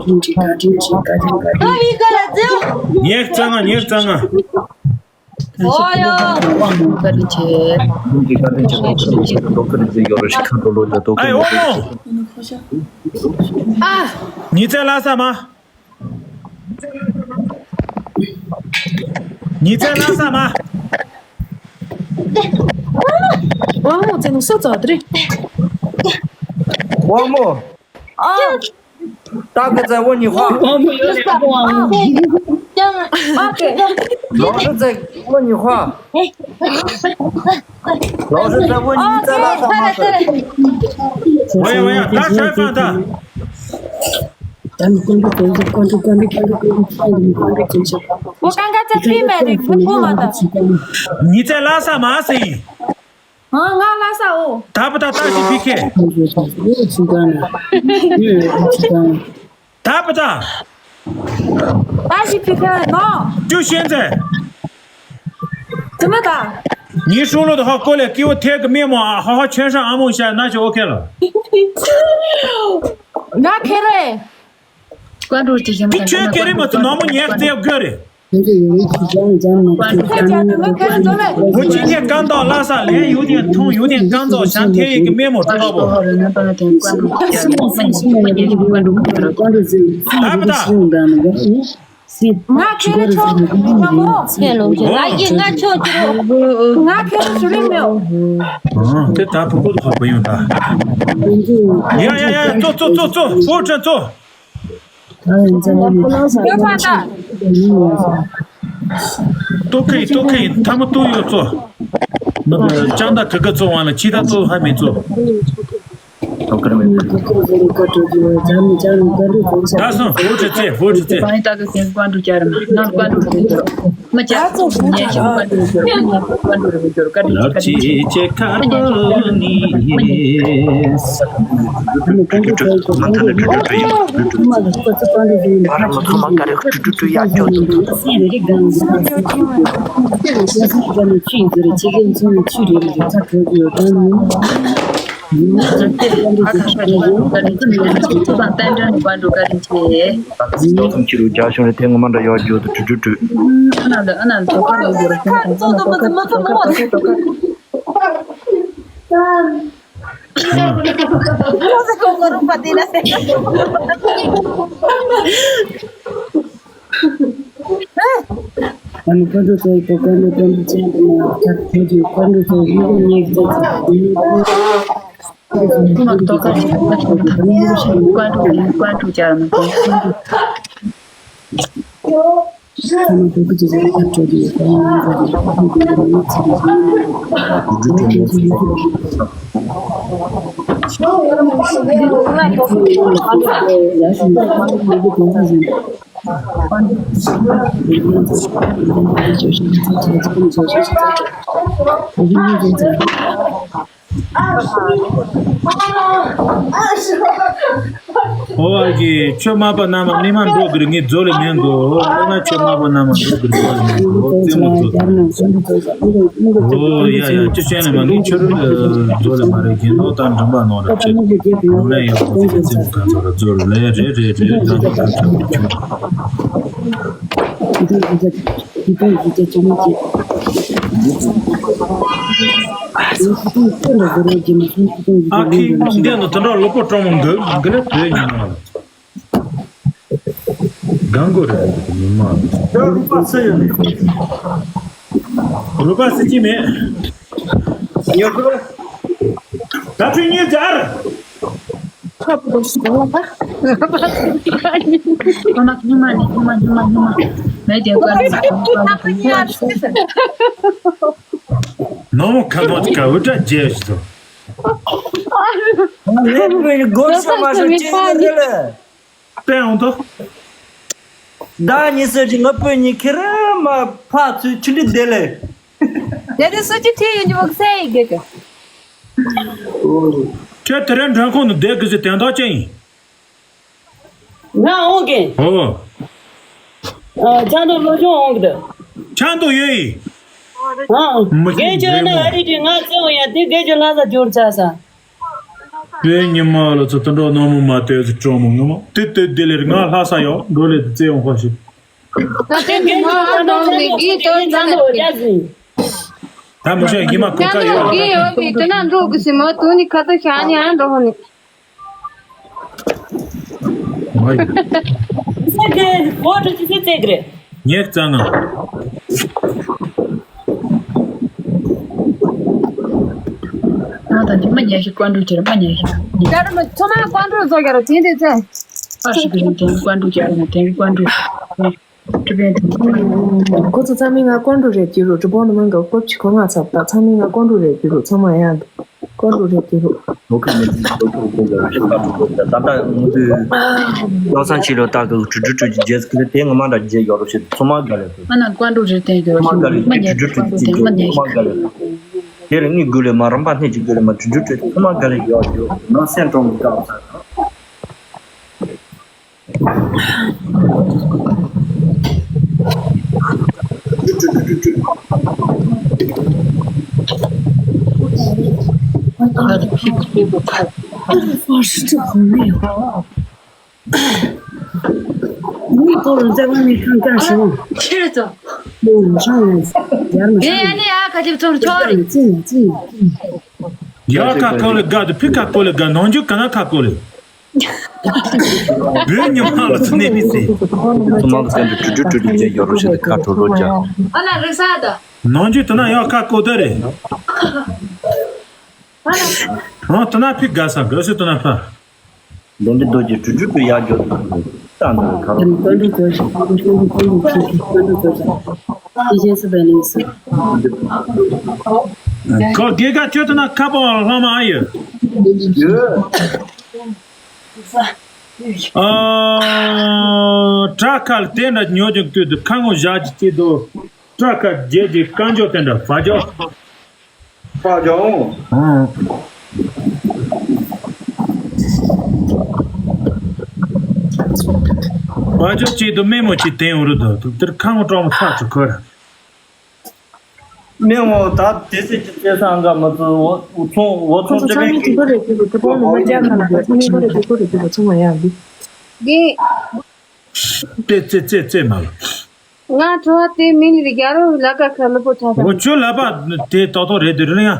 ཀྲིན་ཅི་ཀ་ཀྲིན་ཅི་ཀ་ཀྲིན་ཀ་ད་ཀྲིན། མི་ག་ལ་ཚོད། ཉེག་ཙང་ང་ཉེག་ཙང་ང་། ཨོ་ཡོ། ཀྲིན་ཅི་ཀ་ཀྲིན་ཅི་ཀྲིན་ཅི་ཀ་ཀྲིན་ཅི་ཨ་ཡོ། ཉི་ཚེ་ལ་ས་མ། ཉི་ཚེ་ལ་ས་མ། དབང་མོ་ཚེ་ནུ་སོ་ཙོ་དྲི། དབང་མོ། ཨ། ཏག་གི་ཙེ་བོ་ཉི་ཧོ། དབང་མོ་ཡོད་ལེ་དབང་མོ། ཀྱང་ཨ་ཀེ། ལོ་ཟི་ཙེ་བོ་ཉི་ཧོ། ལོ་ཟི་ཙེ་བོ་ཉི་ཙེ་ལ་ས་མ་ཙེ། ཝེ་ཝེ་ད་ཤ་ཕ་ད། ཉི་ཚེ་ལ་ས་མ་སི། ང་ང་ལ་ས་འོ། ད་པ་ད་ད་ཞི་ཕི་ཁེ། ད་པ་ད། ད་ཞི་ཕི་ཁེ་ནོ། ཀྲུའུ་ཤན་ཙེ། ཙི་མ་ད། ཉི་ཧྲུང་ལོ་དུ་ཧོ་ཀོ་ལེ་ཀི་བོ་ཐེ་གི་མེ་མོ་ཨ་ཧོ་ཧོ་ཆེན་ཧྲང་ཨ་མོ་ཤ་ན་ཆོ་ཨོ་ཁེ་ལ། ང་ཁེ་རེ། ཀོན་ཀྲུག་ཅི་ཞིམ་ཁྱོད་ཁྱོད་ཀེ་རི་མ་ཚོ་ནོ་མོ་ཉེག་ཙེ་དགོས་རེད། ཁྱོད་ཀྱི་ཡོད་ཀྱི་ཀྱང་ཀྱང་མ་ཁྱོད་ཀྱང་ནོ་ཀོན་ཀྲུག་ཅི་ཀན་ཏོ་ལ་ས་ལེ་ཡུ་ཏེན་ཐུང་ཡུ་ཏེན་ཀན་ཏོ་ཤང་ཐེ་ཡི་གི་མེ་མོ་ཏོ་བོ། ད་པ་ད། ང་ཁེ་རེ་ཆོག་ང་མོ་ཁེ་ལོ་ཁེ་ལ་ཡི་ང་ཆོག་ཁེ་རོ། ང་ཁེ་རེ་ཆོག་རེ་མེའོ། དེ་ད་ཕུ་གུ་ཁ་པོ་ཡོང་ད། ཡ་ཡ་ཡ་ཙོ་ཙོ་ཙོ་ཙོ་ཕུ་ཁྲ་ཙོ། ཡོད་པ་ད། ཏོ་ཁེ་ཏོ་ཁེ་ཐ་མ་ཏོ་ཡོད་ཙོ། ནག་ཅང་ད་ག་ག་ཙོ་བ་ལ་ཅི་ད་ཙོ་ཧ་མི་ཙོ། ད་སོང་ཧོ་ཁྲི་ཙེ་ཧོ་ཁྲི་ཙེ། ཁོང་ཚོ་ཁོང་ཁོ་རུ་པ་དེ་ན་ཟེར། ཨ་ནི་ཀ་འགྲོ་ཚོ་ཡི་གོ་ཀ་འགྲོ་ཀ་འགྲོ་ཅན་དུ་ན་ཐག་ཐོག་གི་ཀ་འགྲོ་ཚོ་ཡི་གོ་ཉེ་གི་ཚོ་ཚོ་ཀ་འགྲོ་ཀ་འགྲོ་ཀ་འགྲོ་ཀ་འགྲོ་ཀ་འགྲོ་ཀ་འགྲོ་ཀ་འགྲོ་ཀ་འགྲོ་ཀ་འགྲོ་ཀ་འགྲོ་ཀ་འགྲོ་ཀ་འགྲོ། ཨོ་ཨ་ཀི། ཆོས་མ་པ་རྣམས་མི་མ་འགྲོ་གི་རེད། ངས་མཛོ་ལས་མེད་འགོ། ཨོ་ན་ཆོས་མ་པ་རྣམས་མ་འགྲོ་གི་རེད། མཛོ་ལས་མེད་འགོ། རྩེད་མོ་མཛོ། ཨོ་ཡ་ཡ། ཅི་བྱས་ནས་མ་ངས་ཁྱོད་རང་མཛོ་ལས་མ་རེད། རྒན་ལོ་ད་འགྲམ་པ་ནོར་ར་ཆེ། ནོར་ལས་ཡག་པོ་ཅིག་རྩེད་མོ་ག་ཚོད་ར་མཛོ་ལས་རེད་རེད་རེད། ད་ནི་ཁ་ཁ་ཁ་ཁ། ཨ་ཁི་འདི་ནི་དེ་འདྲ་ལོ་པོ་སྤྲང་མོ་འདི་འདི་ལ་བོད་ཉིན་མ་ལ། གང་གོ་རེད་ཉིན་མ་ལ། ཡ་རུ་པ་སུ་ཡོད་ནི། རུ་པ་སུ་ཅི་མེད། ཉོ་གོ། ད་ཕྱི་ཉིན་སྦྱར། ཁོ་ཉི་མ་ནི་ཉི་མ་ཉི་མ་ཉི་མ། མེད་དེ་ཁོ་ཉི་མ་ཉི་མ། ནོ་མོ་ཁ་མོ་ཀ་འུ་ཏྲ་རྗེས་སུ། ལས་པའི་སྒོར་ཤོ་མ་ཤོ་ཅི་ཟེར་ལེ། པེ་ཨང་དོ། ཟླ་གཉིས་ཟེར་གྱི་ང་པོས་ཉི་ཁེ་རེ་མ་ཕ་ཚུལ་ཆུ་འདྲི་བདེ་ལེ། དེ་དུས་སུ་ཅི་ཁྲིད་ཡིན་གྱི་མོག་སེ་ཡི་གེ་གི། ཁྱོད་དེ་རིང་མགྲོན་ཁང་དུ་བསྡད་དགོས་ཟེར་དོན་དག་ཅི་ཡིན། ང་འོང་གི། ཨོ། ཨ། ཆང་དུ་ལོ་ཆུང་འོང་གི་འདུག་ཆང་དུ་ཡོད་ཡིན། ཨ། མི་ཤེས་རྒན་ཁྱོད་ནི་ཨ་རི་དུས་ང་བཙལ་འོང་ཡ་དེ་རྒན་ཁྱོད་ལྷ་ས་འབྱོར་ཚར་ས། དེ་ཉི་མ་ལ་ཚོ་དུད་འགྲོ་ནང་མོ་མ་དེ་ཚོ་སྤྲང་མོ་ངོ་མ་དེ་དེ་དེ་ལེར་ང་ལྷ་ས་ཡོད་འགྲོ་ལེ་དེ་བཙལ་འོང་ཁ་ཤི། ད་དེ་ཉི་མ་ཨ་འགྲོ་ལེ་གི་དོན་ཙམ་ལ་དེ། ད་མི་ཤེས་ཉི་མ་གོ་ཀ་ཡོད་ལ། གི་ཡོད་གི་དེ་ན་འགྲོ་གི་སི་མ་དུ་ནི་ཁ་ཏ་ཤ་ནི་ཨ་འགྲོ་ཧོ་ནི། ང་ཡི། ས་གི་བོ་ཏྲ་ཅི་སི་ཙེ་གི་རེད། ངས་རྩ་ན། ང་དང་དེ་མ་ཉལ་ཞིག་ཀོན་ཀྲུ་ཁྱེར་མ་ཉལ་ཞིག་ད་རུ་མ་ཚོ་མ་ཀོན་ཀྲུ་ཛོ་ག་རུ་ཏིན་ཏེ་ཙེ། ཨ་ཤི་གི་རིན་ཏེན་ཀོན་ཀྲུ་ཁྱེར་མ་ཏེན་ཀོན་ཀྲུ། ཁོ་ཚོ་ཚང་མས་ང་ཀོན་ཀྲུ་རེད་ཀྱི་རུ་གྲུ་བོ་ནི་མང་ག་ཀོབ་ཅི་ཁོ་ང་ཚབ་ད་ཚང་མས་ང་ཀོན་ཀྲུ་རེད་ཀྱི་རུ་ཚང་མ་ཡང་ཀོན་ཀྲུ་རེད་ཀྱི་རུ། ལོ་ཁ་མི་ཚེ་ལོ་ཁ་ཁ་ཁ་ཁ་ད་ལྟ་ངུ་དུས་བློ་བཟང་ཆེ་ལོ་ད་གི་གྲུ་གྲུ་གྲུ་གི་རྗེས་ཀྱི་དེ་ངོ་མ་འདྲ་རྗེས་ཡོད་རུ་ཞིག་ཚང་མ་དགའ་ལེ། ང་ན་ཀོན་ཀྲུ་རེད་ཏེ་ཡོད་ཚང་མ་དགའ་ལེ་མ་ཉལ་གྲུ་གྲུ་གྲུ་གི་རྗེས་ཡོད་ཚང་མ་དགའ་ལེ། དེ་རིང་ངའི་དགོས་ལེ་མ་རིམ་པ་སྣེ་གཅིག་དགོས་ལེ་མ་གྲུ་གྲུ་གྲུ་ཚང་མ་དགའ་ལེ་ཡོད་ཡོད་ང་སེམས་གྲོང་གི་སྐབས་ས། ཡར་ཁ་ཁོ་ལེ་དགའ་དུ་ཕི་ཁ་ཁོ་ལེ་དགའ་ནང་རྒྱུ་ག་ན་ཁ་ཁོ་ལེ། བོད་ཉི་མ་ལ་ཚུར་གནས་པའི་ཚེ། ཚོ་མང་གི་སེམས་དུ་དྲུ་དྲུ་དྲུ་དྲུ་བརྒྱད་ཡོད་རོ་ཞེས་ཏེ་ཁ་དྲོ་རོ་རྒྱ། ཨ་ན་རི་ས་ད། ནང་རྒྱུ་དུ་ན་ཡང་ཁ་ཁོ་ད་རེད། ཨ་དུ་ན་ཕི་དགའ་ས་དགའ་སུ་དུ་ན་ཕ། འདི་འདྲའི་རྡོ་རྗེ་དྲུ་དྲུ་དྲུ་ཡར་འགྱོ་དུ་ཁོ་ད་འདི་ཁ་རོ། ཀོན་ཀྲུ་ཀོན་ཀྲུ་ཀོན་ཀྲུ་ཀོན་ཀྲུ་ཀོན་ཀྲུ་ཀོན་ཀྲུ་ཀོན་ཀྲུ་ཀོན་ཀྲུ་ཀོན་ཀྲུ། ཨི་ཞེ་སི་བེ་ནི་སི། ཁོ་དགེ་ག་ཁྱོད་དུ་ན་ཁ་པོ་ལྷ་མ་ཨ་ཡོད། ཡོད། ཨ། བྲག་ཁ་ལ་དེ་འདྲ་ཉོ་ཅིག་དུས་དུ་ཁ་ངོ་བཞག་ཅིག་ཅིག་དུ་བྲག་ཁ་རྒྱལ་གྱི་བཀའ་འགྱུར་དེ་འདྲ་བ་ཇོ། བ་ཇོ། ཨང་། བ་ཇོ་ཅིག་དུ་མེ་མོ་ཅིག་དེང་འུ་རུ་དུ་དུ་དེར་ཁ་ངོ་གྲོགས་མོ་ཚགས་ཚུ་ཁོ་ར། མི་འོ་ད་དེ་ཚེ་ཅི་བཙལ་སང་འགའ་མ་ཚུ་འོ་ཚོང་འོ་ཁོ་ཚོང་ཚོ་ཚང་མས་དྲི་པ་རེ་ཞུ་རུ་དྲི་པོ་ནི་མ་རྒྱག་ཁ་ན་ཚང་མས་པ་རེ་དྲི་པོ་རེ་ཞུ་རུ་ཚང་མ་ཡག་གི། འདི། ཙེ་ཙེ་ཙེ་ཙེ་མ་ལ། ང་ཁྲོ་བ་དེ་མིན་རི་རྒྱ་རོ་ལ་ཀ་ཁ་ལོ་པོ་ཁྲ་ཁ། འོ་ཁྱོད་ལ་པ་དེ་ཏོག་ཏོག་རེད་དེ་རེད་ཡང་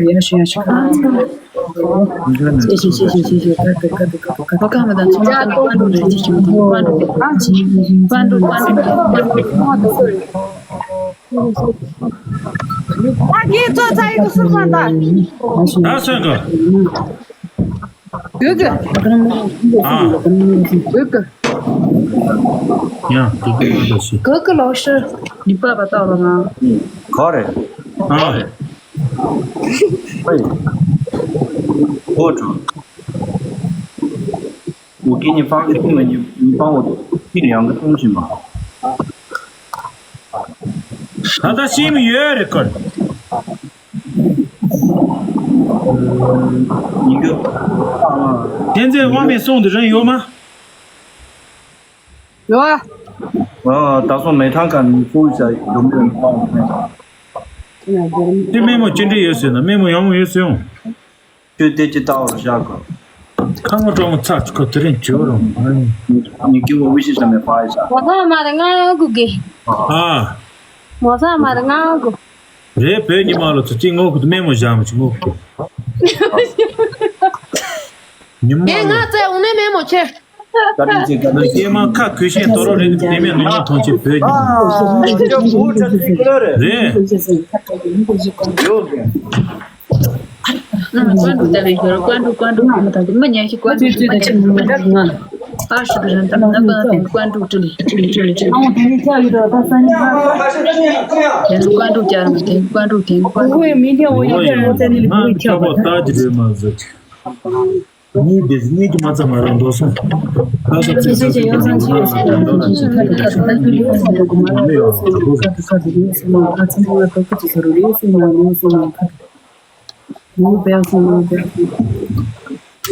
ཡ་ཤི་ཡ་ཤི་ཁ། ཤེས་ཤེས་ཤེས་ཤེས་ཤེས་ཤེས། ཁ་ཏུ་ཁ་ཏུ་ཁ་ཏུ་ཁ་ཏུ། ཁ་ཁ་མ་དང་ཚོང་ཁ་ཏུ་ཁ་ཏུ་རེ་ཅི་ཞིག་མ་ཏུ་ཁ་ཏུ་ཁ་ཏུ་ཁ་ཏུ་ཁ་ཏུ། ཨ་ཀི་ཙོ་ཚ་ཡི་གུ་སུར་མ་ད། ད་སོན་ག། གུ་གུ། ཨ། གུ་གུ། ཡང་གུ་གུ་མ་ད་སི། གུ་གུ་ལོ་ཤི། ནི་པ་པ་ཏ་ལོ་ང་། ག་རེ། ཨ། ཧེ། ཨོ་ཀྲུ། 我给你发个定位，你你帮我定两个东西嘛。ད་ལྟ་ཤེས་མི་ཡོད་རེད་ཀོ། 一个。现在外面送的人有吗？ 有啊。呃，打算煤炭厂你搜一下有没有人帮我看一下。 དེ་སྨན་མོ་ཅི་འདྲ་ཡོད་ཟེར་ན་སྨན་མོ་ཡག་མོ་ཡོད་ཟེར་ཡོང་། ཁྱོད་དེ་ཅི་ལྟ་བར་བཞག་གོ། ཁ་ངོ་ཀྲོང་ཚ་ཁོ་དེ་རིང་བྱོས་རུང་། 你你给我微信上面发一下。 ངོ་ཚ་མ་རེད། ང་ཡང་སྒུག་གི། 啊。 ངོ་ཚ་མ་རེད། ང་ཡང་སྒུག་རེད། བོད་ཉི་མ་ལོ་ཚོ་གཅིག་ངོ་གི་སྨན་མོ་བཞག་མ་གཅིག་ངོ་གི། ཉི་མ་ངས་ང་ལོ་བཙལ་འོང་ནས་སྨན་མོ་ཆེ། བཀའ་དྲིན་ཆེ། བཀའ་དྲིན་ཆེ། སྐྱེས་མ་ཁ་གོས་ཤེས་དོ་རོ་རེད། དེ་མེད་ནོ་མ་མཐོང་ཆེ་བོད་ཉི་མ། ཨ་ཅག་བུ་ཅག་ཅིག་ལོ་རེད། རེད། ཡོད་གི། ཀོན་ཀྲུ་ཏེ་ལེ་ཡོར་ཀོན་ཀྲུ་ཀོན་ཀྲུ་མ་ད་མ་ཉན་ཤི་ཀོན་ཀྲུ་ཀོན་ཀྲུ། 二十个人，咱们那个点关注这里，这里，这里，这里。然后给你跳一个，到三点半。点关注加了吗？点关注，点关注。不会，明天我一个人在那里不会跳的。你得，你就没怎么让多少。谢谢谢谢幺三七五。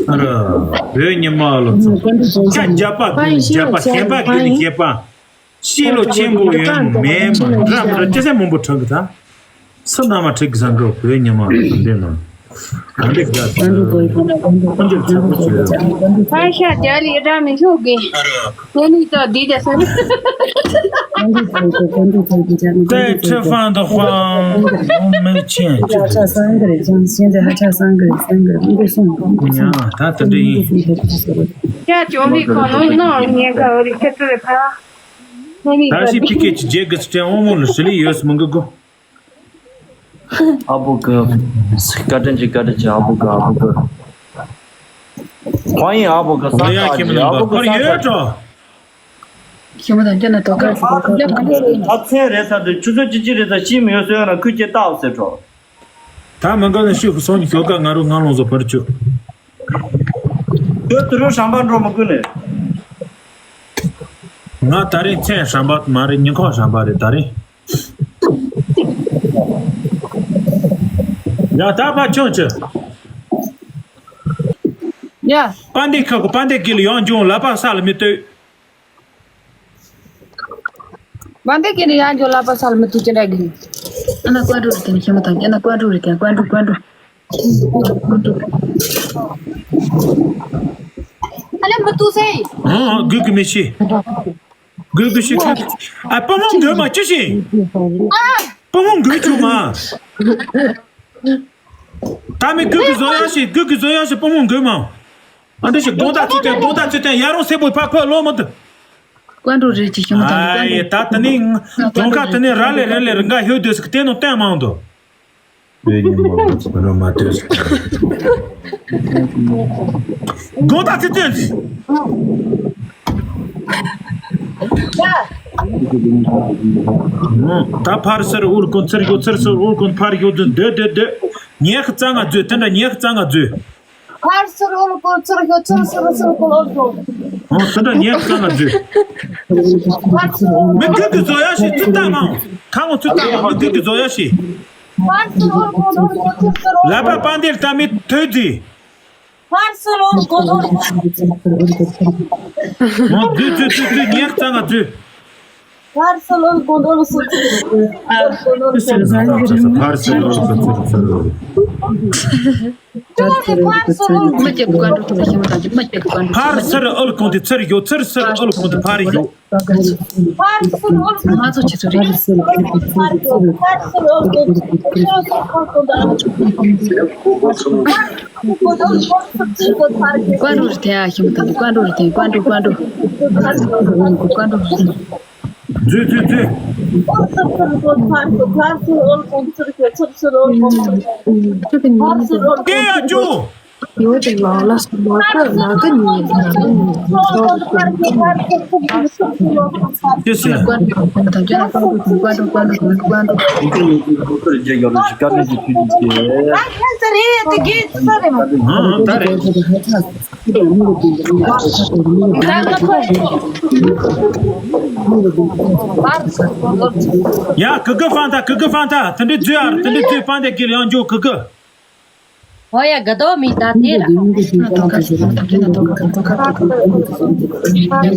ཨ་ར། བོད་ཉི་མ་ལོ་ཚོ། ཁ་རྒྱབ་པ་དགོས་ནི་རྒྱབ་པ། ཞེན་པ་དགོས་ནི་ཞེན་པ། ཤེས་ལོ་ཆེན་པོ་ཡོད་མེད་མ་འདྲ་མ་འདྲ་སྐད་ཆ་མང་པོ་དྲང་གི་ད། སུ་ན་མ་ཁྲིད་གི་ཟ་འགྲོ་བོད་ཉི་མ་ལོ་འདི་ན། ག་འདི་ག་ད། ཁོང་ཚོ་ཚ་པོ་བྱོས། ཕར་ཤ་རྒྱ་ལི་ར་མི་ཤོག་གི། དེ་ནི་ད་འདི་ད་ས། ཏའི་ཁྲི་ཧྥང་དང་ཧྥང་མིག་ཆེན། ཧ་ཅང་སང་གི་རེད་ཅང་ཤེས་ཏེ་ཧ་ཅང་སང་གི་རེད་སང་གི་རེད་མི་སོང་། ཡ་ད་དེ་འདྲ་ཡིན། ཡ་ཅོ་མི་ཁོ་ནོ་ནོ་ཉེ་ག་འོ་རི་ཁྱེད་ཚོ་རེ་ཕ། ད་ཤི་ཕི་ཀེ་ཅི་རྗེས་གི་སྤྲད་འོང་མོ་ལ་ཧྲི་ལི་ཡོད་སི་མི་འགི་གོ། ཨ་བུ་གི། བཀའ་དྲིན་ཆེ་བཀའ་དྲིན་ཆེ་ཨ་བུ་གི་ཨ་བུ་གི། ཁོང་ཡིན་ཨ་བུ་གི་ཨོ་ཡ་ཁྱེད་མི་ནང་ཨ་བུ་གི་ཁོར་ཡོད་འགྲོ། ཁྱེད་མི་དང་ཁྱེད་ན་དོ་ཁ་ཚོ་དོ་ཁ་དོ་ཁ་ཚོ་ཡིན། ད་མཚན་རེད་ས་དེ་ཆུ་ཚོད་གཅིག་གཅིག་རེད་ས་ཤི་མི་ཡོད་སོ་ཡོད་ན་ཁུལ་སྐྱེ་བཏགས་ཟེར་འགྲོ། ད་མི་འགའ་ནས་ཤི་སོང་ནི་ཞོག་ཀ་ང་རུ་ང་ལོང་བཟོ་བར་བཅུག་ཁྱོད་དུ་རུ་ཧྲང་པ་འགྲོ་མི་དགོས་ནས། ང་ད་རིང་མཚན་ཧྲང་པ་མ་རེད་ཉིན་གང་ཧྲང་པ་རེད་ད་རིང་། ཡ་ད་ཕ་ཆུང་ཆུ། ཡ། པ་འདི་ཁ་གོ་པ་འདི་གི་ལ་ཡང་འཇུང་ལ་པ་ས་ལ་མི་ལྟོས། པ་འདི་གི་ལ་ཡང་འཇུང་ལ་པ་ས་ལ་མི་ལྟོས་ཅི་འདྲ་གི། ཨ་ན་ཀོན་ཀྲུ་རི་ཀན་ཁྱེད་མ་དང་ཨ་ན་ཀོན་ཀྲུ་རི་ཀན་ཀོན་ཀྲུ་ཀོན་ཀྲུ། ཨ་ལེ་མི་ལྟོས་སེ། ཨ་གུ་གུ་མི་ཤི། གུ་གུ་ཤི་ཁ། ཨ་པ་མོ་འགོས་མ་ཅི་ཤི། ཨ་པ་མོ་འགོས་ཆུ་མ། ད་མི་གུ་གུ་བཟོ་ཡ་ཤི་གུ་གུ་བཟོ་ཡ་ཤི་པ་མོ་འགོས་མ། ཨ་འདྲ་ཞིག་དགོང་དག་ཚུལ་ཐོན་དགོང་དག་ཚུལ་ཐོན་ཡ་རུང་སེ་པོ་ཕ་ཁོ་ལོ་མ་དུ། ཀོན་ཀྲུ་རེད་ཅི་ཤི་མ་དང་ཨ་ཡེ་ད་དེ་ནི་གྲོང་ཁ་དེ་ནི་ར་ལེ་ར་ལེ་རི་འགའ་ཧེའུ་དོས་སི་ཀི་དེ་ནོ་བསྟན་མང་དུ། བོད་ཉིན་མོ་ང་ཚོ་བོད་ནོ་མ་ལྟོས་སི། དགོང་དག་ཚུལ་ཐོན་ཟི། ད་ཕར་སར་འུར་ཀུན་ཚུར་ཡོད་ཚུར་སར་འུར་ཀུན་ཕར་ཡོད་དུ་སྡོད་སྡོད་སྡོད། ཉེ་ཁ་རྩ་ང་འཛུལ་དེ་འདྲ་ཉེ་ཁ་རྩ་ང་འཛུལ། ཕར་ཚུར་འོལ་ཀོལ་ཚུར་ཤོག་ཚུར་ཚུར་ཚུར་ཀོལ་འོལ་ཀོལ། ཨོ་ད་ད་ཉེ་ཁ་ང་འཛུལ། ཕར་ཚུར་འོལ་མི་ཀོལ་གི་བཟོ་ཡ་ཞིག་ཚུར་བཏང་མང་། ཁ་ངོ་ཚུར་བཏང་མང་མི་ཀོལ་གི་བཟོ་ཡ་ཞིག་ཕར་ཚུར་འོལ་ཀོལ་འོལ་ཀོལ་ཚུར་ཚུར་འོལ་ལ་པ་པ་འདིར་ལྟ་མི་ཐོས་ཟི། ཕར་ཚུར་འོལ་ཀོལ་འོལ་ཀོལ། ཨོ་འཛུལ་འཛུལ་འཛུལ་འཛུལ་ཉེ་ཁ་རྩ་ང་འཛུལ། ཕར་སི་ལོལ་གོ་ལོལ་སི་ཚིག་ཕར་སི་ལོལ་གོ་ལོལ་སི་ཚིག་ཅོ་ཧེ་ཕར་སི་ལོལ་མ་ཅེ་ཀུ་ཀ་འགྲོ་ཐུབ་ཤེས་མ་དང་ཅེ་མ་ཅེ་ཀུ་ཀ་འགྲོ། ཕར་སི་ལོལ་གོང་དེ་ཚུར་ཡོད་ཚུར་སི་ལོལ་གོང་དེ་ཕར་ཡོད། ཕར་སི་ལོལ་ང་ཚོ་ཅི་ཚོ་རེད། ཕར་སི་ལོལ་གོང་དེ་ཕར་ཡོད། ཕར་སི་ལོལ་གོང་དེ་ཕར་ཡོད། ཀོན་ཀྲུ་རི་ཐན་ཨ་ཤི་མ་ཐན་ཀོན་ཀྲུ་རི་ཐན་ཀོན་ཀྲུ་ཀོན་ཀྲུ་ཀོན་ཀྲུ་རི་ཐན། འཛུལ་འཛུལ་འཛུལ། སྐད་ཡ་ཅུ། ཡོད་ཅིག་ལ་ལ་སུ་མ་ཀ་ལ་ཀ་ཉི་ཉི་ལ་ཀ་ཉི་ཉི། ཅི་ཟེར། ཨ་ཨ་ད་རེད། ཡ་ཀི་ཀི་ཧྥང་ཐ་ཀི་ཀི་ཧྥང་ཐ་དེ་འདྲའི་རྫུས་ཨར་དེ་འདྲའི་རྫུས་ཧྥང་ཐ་གི་ཡང་འཇོག་ཀི་ཀི། ཨོ་ཡ་དགའ་ཏོ་མི་ད་དེ་ར།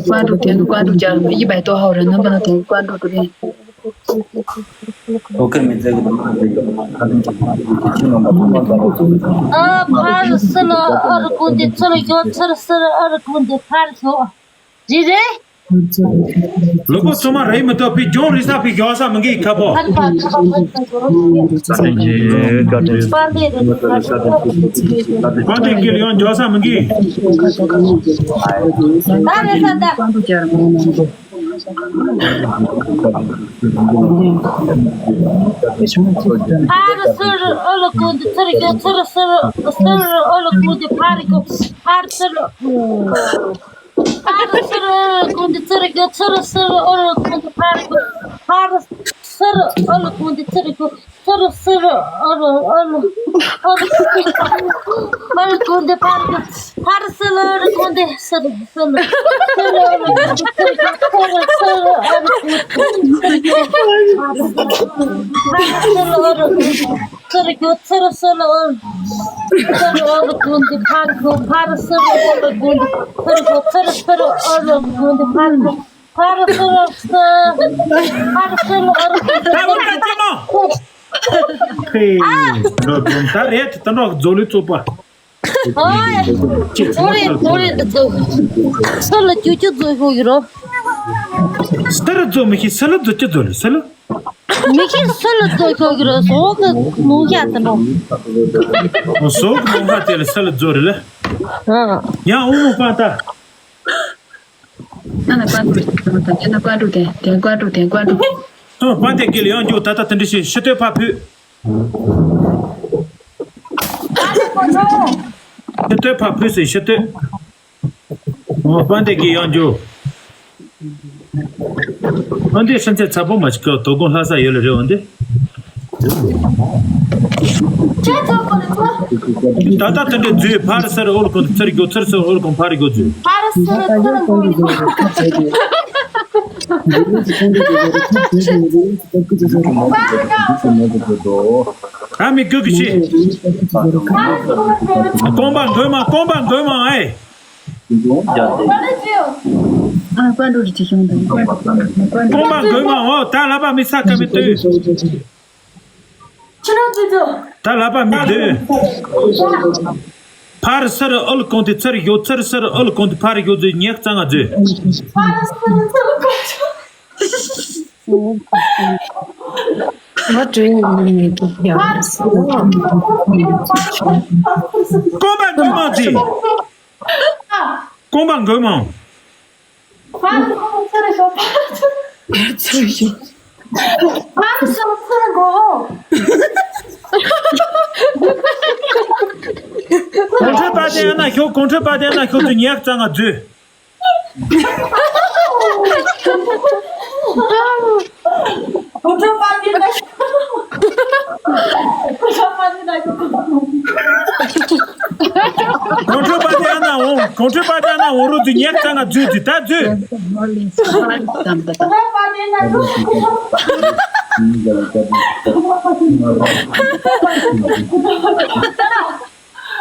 ཀོན་ཀྲུ་དེ་ནི་ཀོན་ཀྲུ་ཀྱང་ཡིད་པའི་ཏོ་ཧའོ་ར་ནམ་པ་ན་དེ་ཀོན་ཀྲུ་དེ་རེད། ཨོ་ཁེ་མི་ཚེ་གི་དམག་དེ་ཁ་ཏོན་གྱི་ཁ་ཏོན་གྱི་ཁྱིམ་ནང་མ་ཐོག་མ་ལ། ཨ་ཕར་སི་ལ་ཨ་རུ་ཀུན་དེ་ཚུར་ཡོད་ཚུར་སི་ཨ་རུ་ཀུན་དེ་ཕར་ཤོག་རེད་རེད། ལུག་པ་ཚང་མ་རེད་མི་ཐུབ་པའི་ལྗོངས་རིག་ས་པའི་ཡོད་ས་མི་འགའི་ཁ་པོ། ཀོན་ཀྲུ་གི་ཡང་འཇོག་ས་མི་འགའི། ཕར་སི་ཨོ་ལ་ཀུན་དེ་ཚུར་ཡོད་ཚུར་སི་སི་ཨོ་ལ་ཀུན་དེ་ཕར་གོ་ཕར་སི། ཕར་ཕྱིར་ཨོ་ལ་གོང་དུ་ཚུར་རྒྱུག་ཚུར་ཕྱིར་ཨོ་ལ་གོང་དུ་ཕར་རྒྱུག་ཕར་ཕྱིར་ཨོ་ལ་གོང་དུ་ཚུར་རྒྱུག་ཚུར་ཕྱིར་ཨོ་ལ་ཨོ་ལ་ཨོ་ལ་གོང་དུ་ཕར་རྒྱུག་ཕར་ཕྱིར་ཨོ་ལ་གོང་དུ་ཕྱིར་ཕྱིར་ཕྱིར་ཨོ་ལ་གོང་དུ་ཚུར་རྒྱུག་ཚུར་ཕྱིར་ཨོ་ལ་གོང་དུ་ཕར་རྒྱུག་ཕར་ཕྱིར་ཨོ་ལ་གོང་དུ། ཚུར་རྒྱུག་ཚུར་ཕྱིར་ཨོ། ཚུར་ཨོ་ལ་གོང་དུ་ཕར་རྒྱུག་ཕར་ཕྱིར་ཨོ་ལ་གོང་དུ་ཚུར་རྒྱུག་ཚུར་ཕྱིར་ཨོ་ལ་གོང་དུ་ཕར་རྒྱུག་ཕར་ཕྱིར་ཨོ་ལ་ཕར་ཕྱིར་ཨོ་ལ་གོང་དུ། ད་འོ་ད་ཅི་མོ། ཧེ། འགྲོ་འགྲོ་ད་རེད་ད་འགྲོ་རྫོགས་ལུས་རྩོག་པ། ཨོ། ཅི་ཚོ་རེད་ཚོ་རེད་འདི་ཚོ། ས་ལ་ཅུ་ཅུ་ཚོ་ཤོག་ཡོད་རོ། ས་ལ་རྫོགས་མི་ཤེས་ས་ལ་རྫོགས་ཅི་རྫོགས་ལ་ས་ལ། མི་ཁྱེར་སུ་ལ་ལྟོས་ཁོ་གི་རོ་སོག་གི་མུ་ཤ་དེ་ནོ། སོག་གི་མུ་ཤ་དེ་ལ་སུ་ལ་རྫོ་རེ་ལ། ཡང་ཨུ་མུ་པ་ད། ཨ་ན་ཀ་འགྲུ་དེ་ཀ་འགྲུ་དེ་ཀ་འགྲུ་དེ་ཀ་འགྲུ། ཨ་པ་དེ་གི་ལ་ཡང་འགྱོ་ད་ད་དེ་འདྲི་ཤེས་ཤི་སྟོད་ཕ་ཕུད། ཤི་སྟོད་ཕ་ཕུད་སེ་ཤི་སྟོད། འོ་དཔལ་ལྡན་གྱི་ཡང་རྒྱུ། འོ་འདི་སེམས་ཚེ་ཚ་པོ་མ་ཞིག་གི་དོ་དགོང་ལྷ་ས་ཡོད་ལ་རེད་འོ་འདི། ད་ལྟ་དེ་འདྲའི་རྫུས་ཕར་སར་ཨོལ་ཀོང་ཚར་རྒྱུ་ཚར་སར་ཨོལ་ཀོང་ཕར་རྒྱུ་རྫུས། ཨ་མི་རྒྱུ་གི་ཤི། རྐང་པ་འགོས་མ་རྐང་པ་འགོས་མ་ཨེ། ཨ་ཀོན་ཀྲོལ་ཅི་ཤོང་དང་། ཀོན་ཀྲོལ་མ་འོ་ད་ལབ་པ་མི་ས་ཀ་མི་ཏུ། ད་ལབ་པ་མི་ཏུ། ཕར་སར་ཨོལ་ཀོང་དེ་ཚར་ཡོད་ཚར་སར་ཨོལ་ཀོང་དེ་ཕར་ཡོད་ཚོད་ཉེག་གཙང་ང་ཚོས། What do you mean? རྐང་པ་འགོས་མ་ཚེ། རྐང་པ་འགོས་མ། ཕར་ཚུར་ཤོག་ཕར་ཚུར་ཤོག་ཕར་ཚུར་ཚུར་གོ། གོང་ཁྲོས་པ་དེ་ཡང་ན་ཤོག་གོང་ཁྲོས་པ་དེ་ཡང་ན་ཤོག་ཚུར་ཉེག་གཙང་ང་འཛུལ། གོང་ཁྲོས་པ་དེ་ན་ཤོག་གོང་ཁྲོས་པ་དེ་ན་ཤོག་གོང་ཁྲོས་པ་དེ་ཡང་ན་འོང་གོང་ཁྲོས་པ་དེ་ཡང་ན་འོང་རོགས་འཛུལ་ཉེག་གཙང་ང་འཛུལ་འཛུལ་ད་འཛུལ།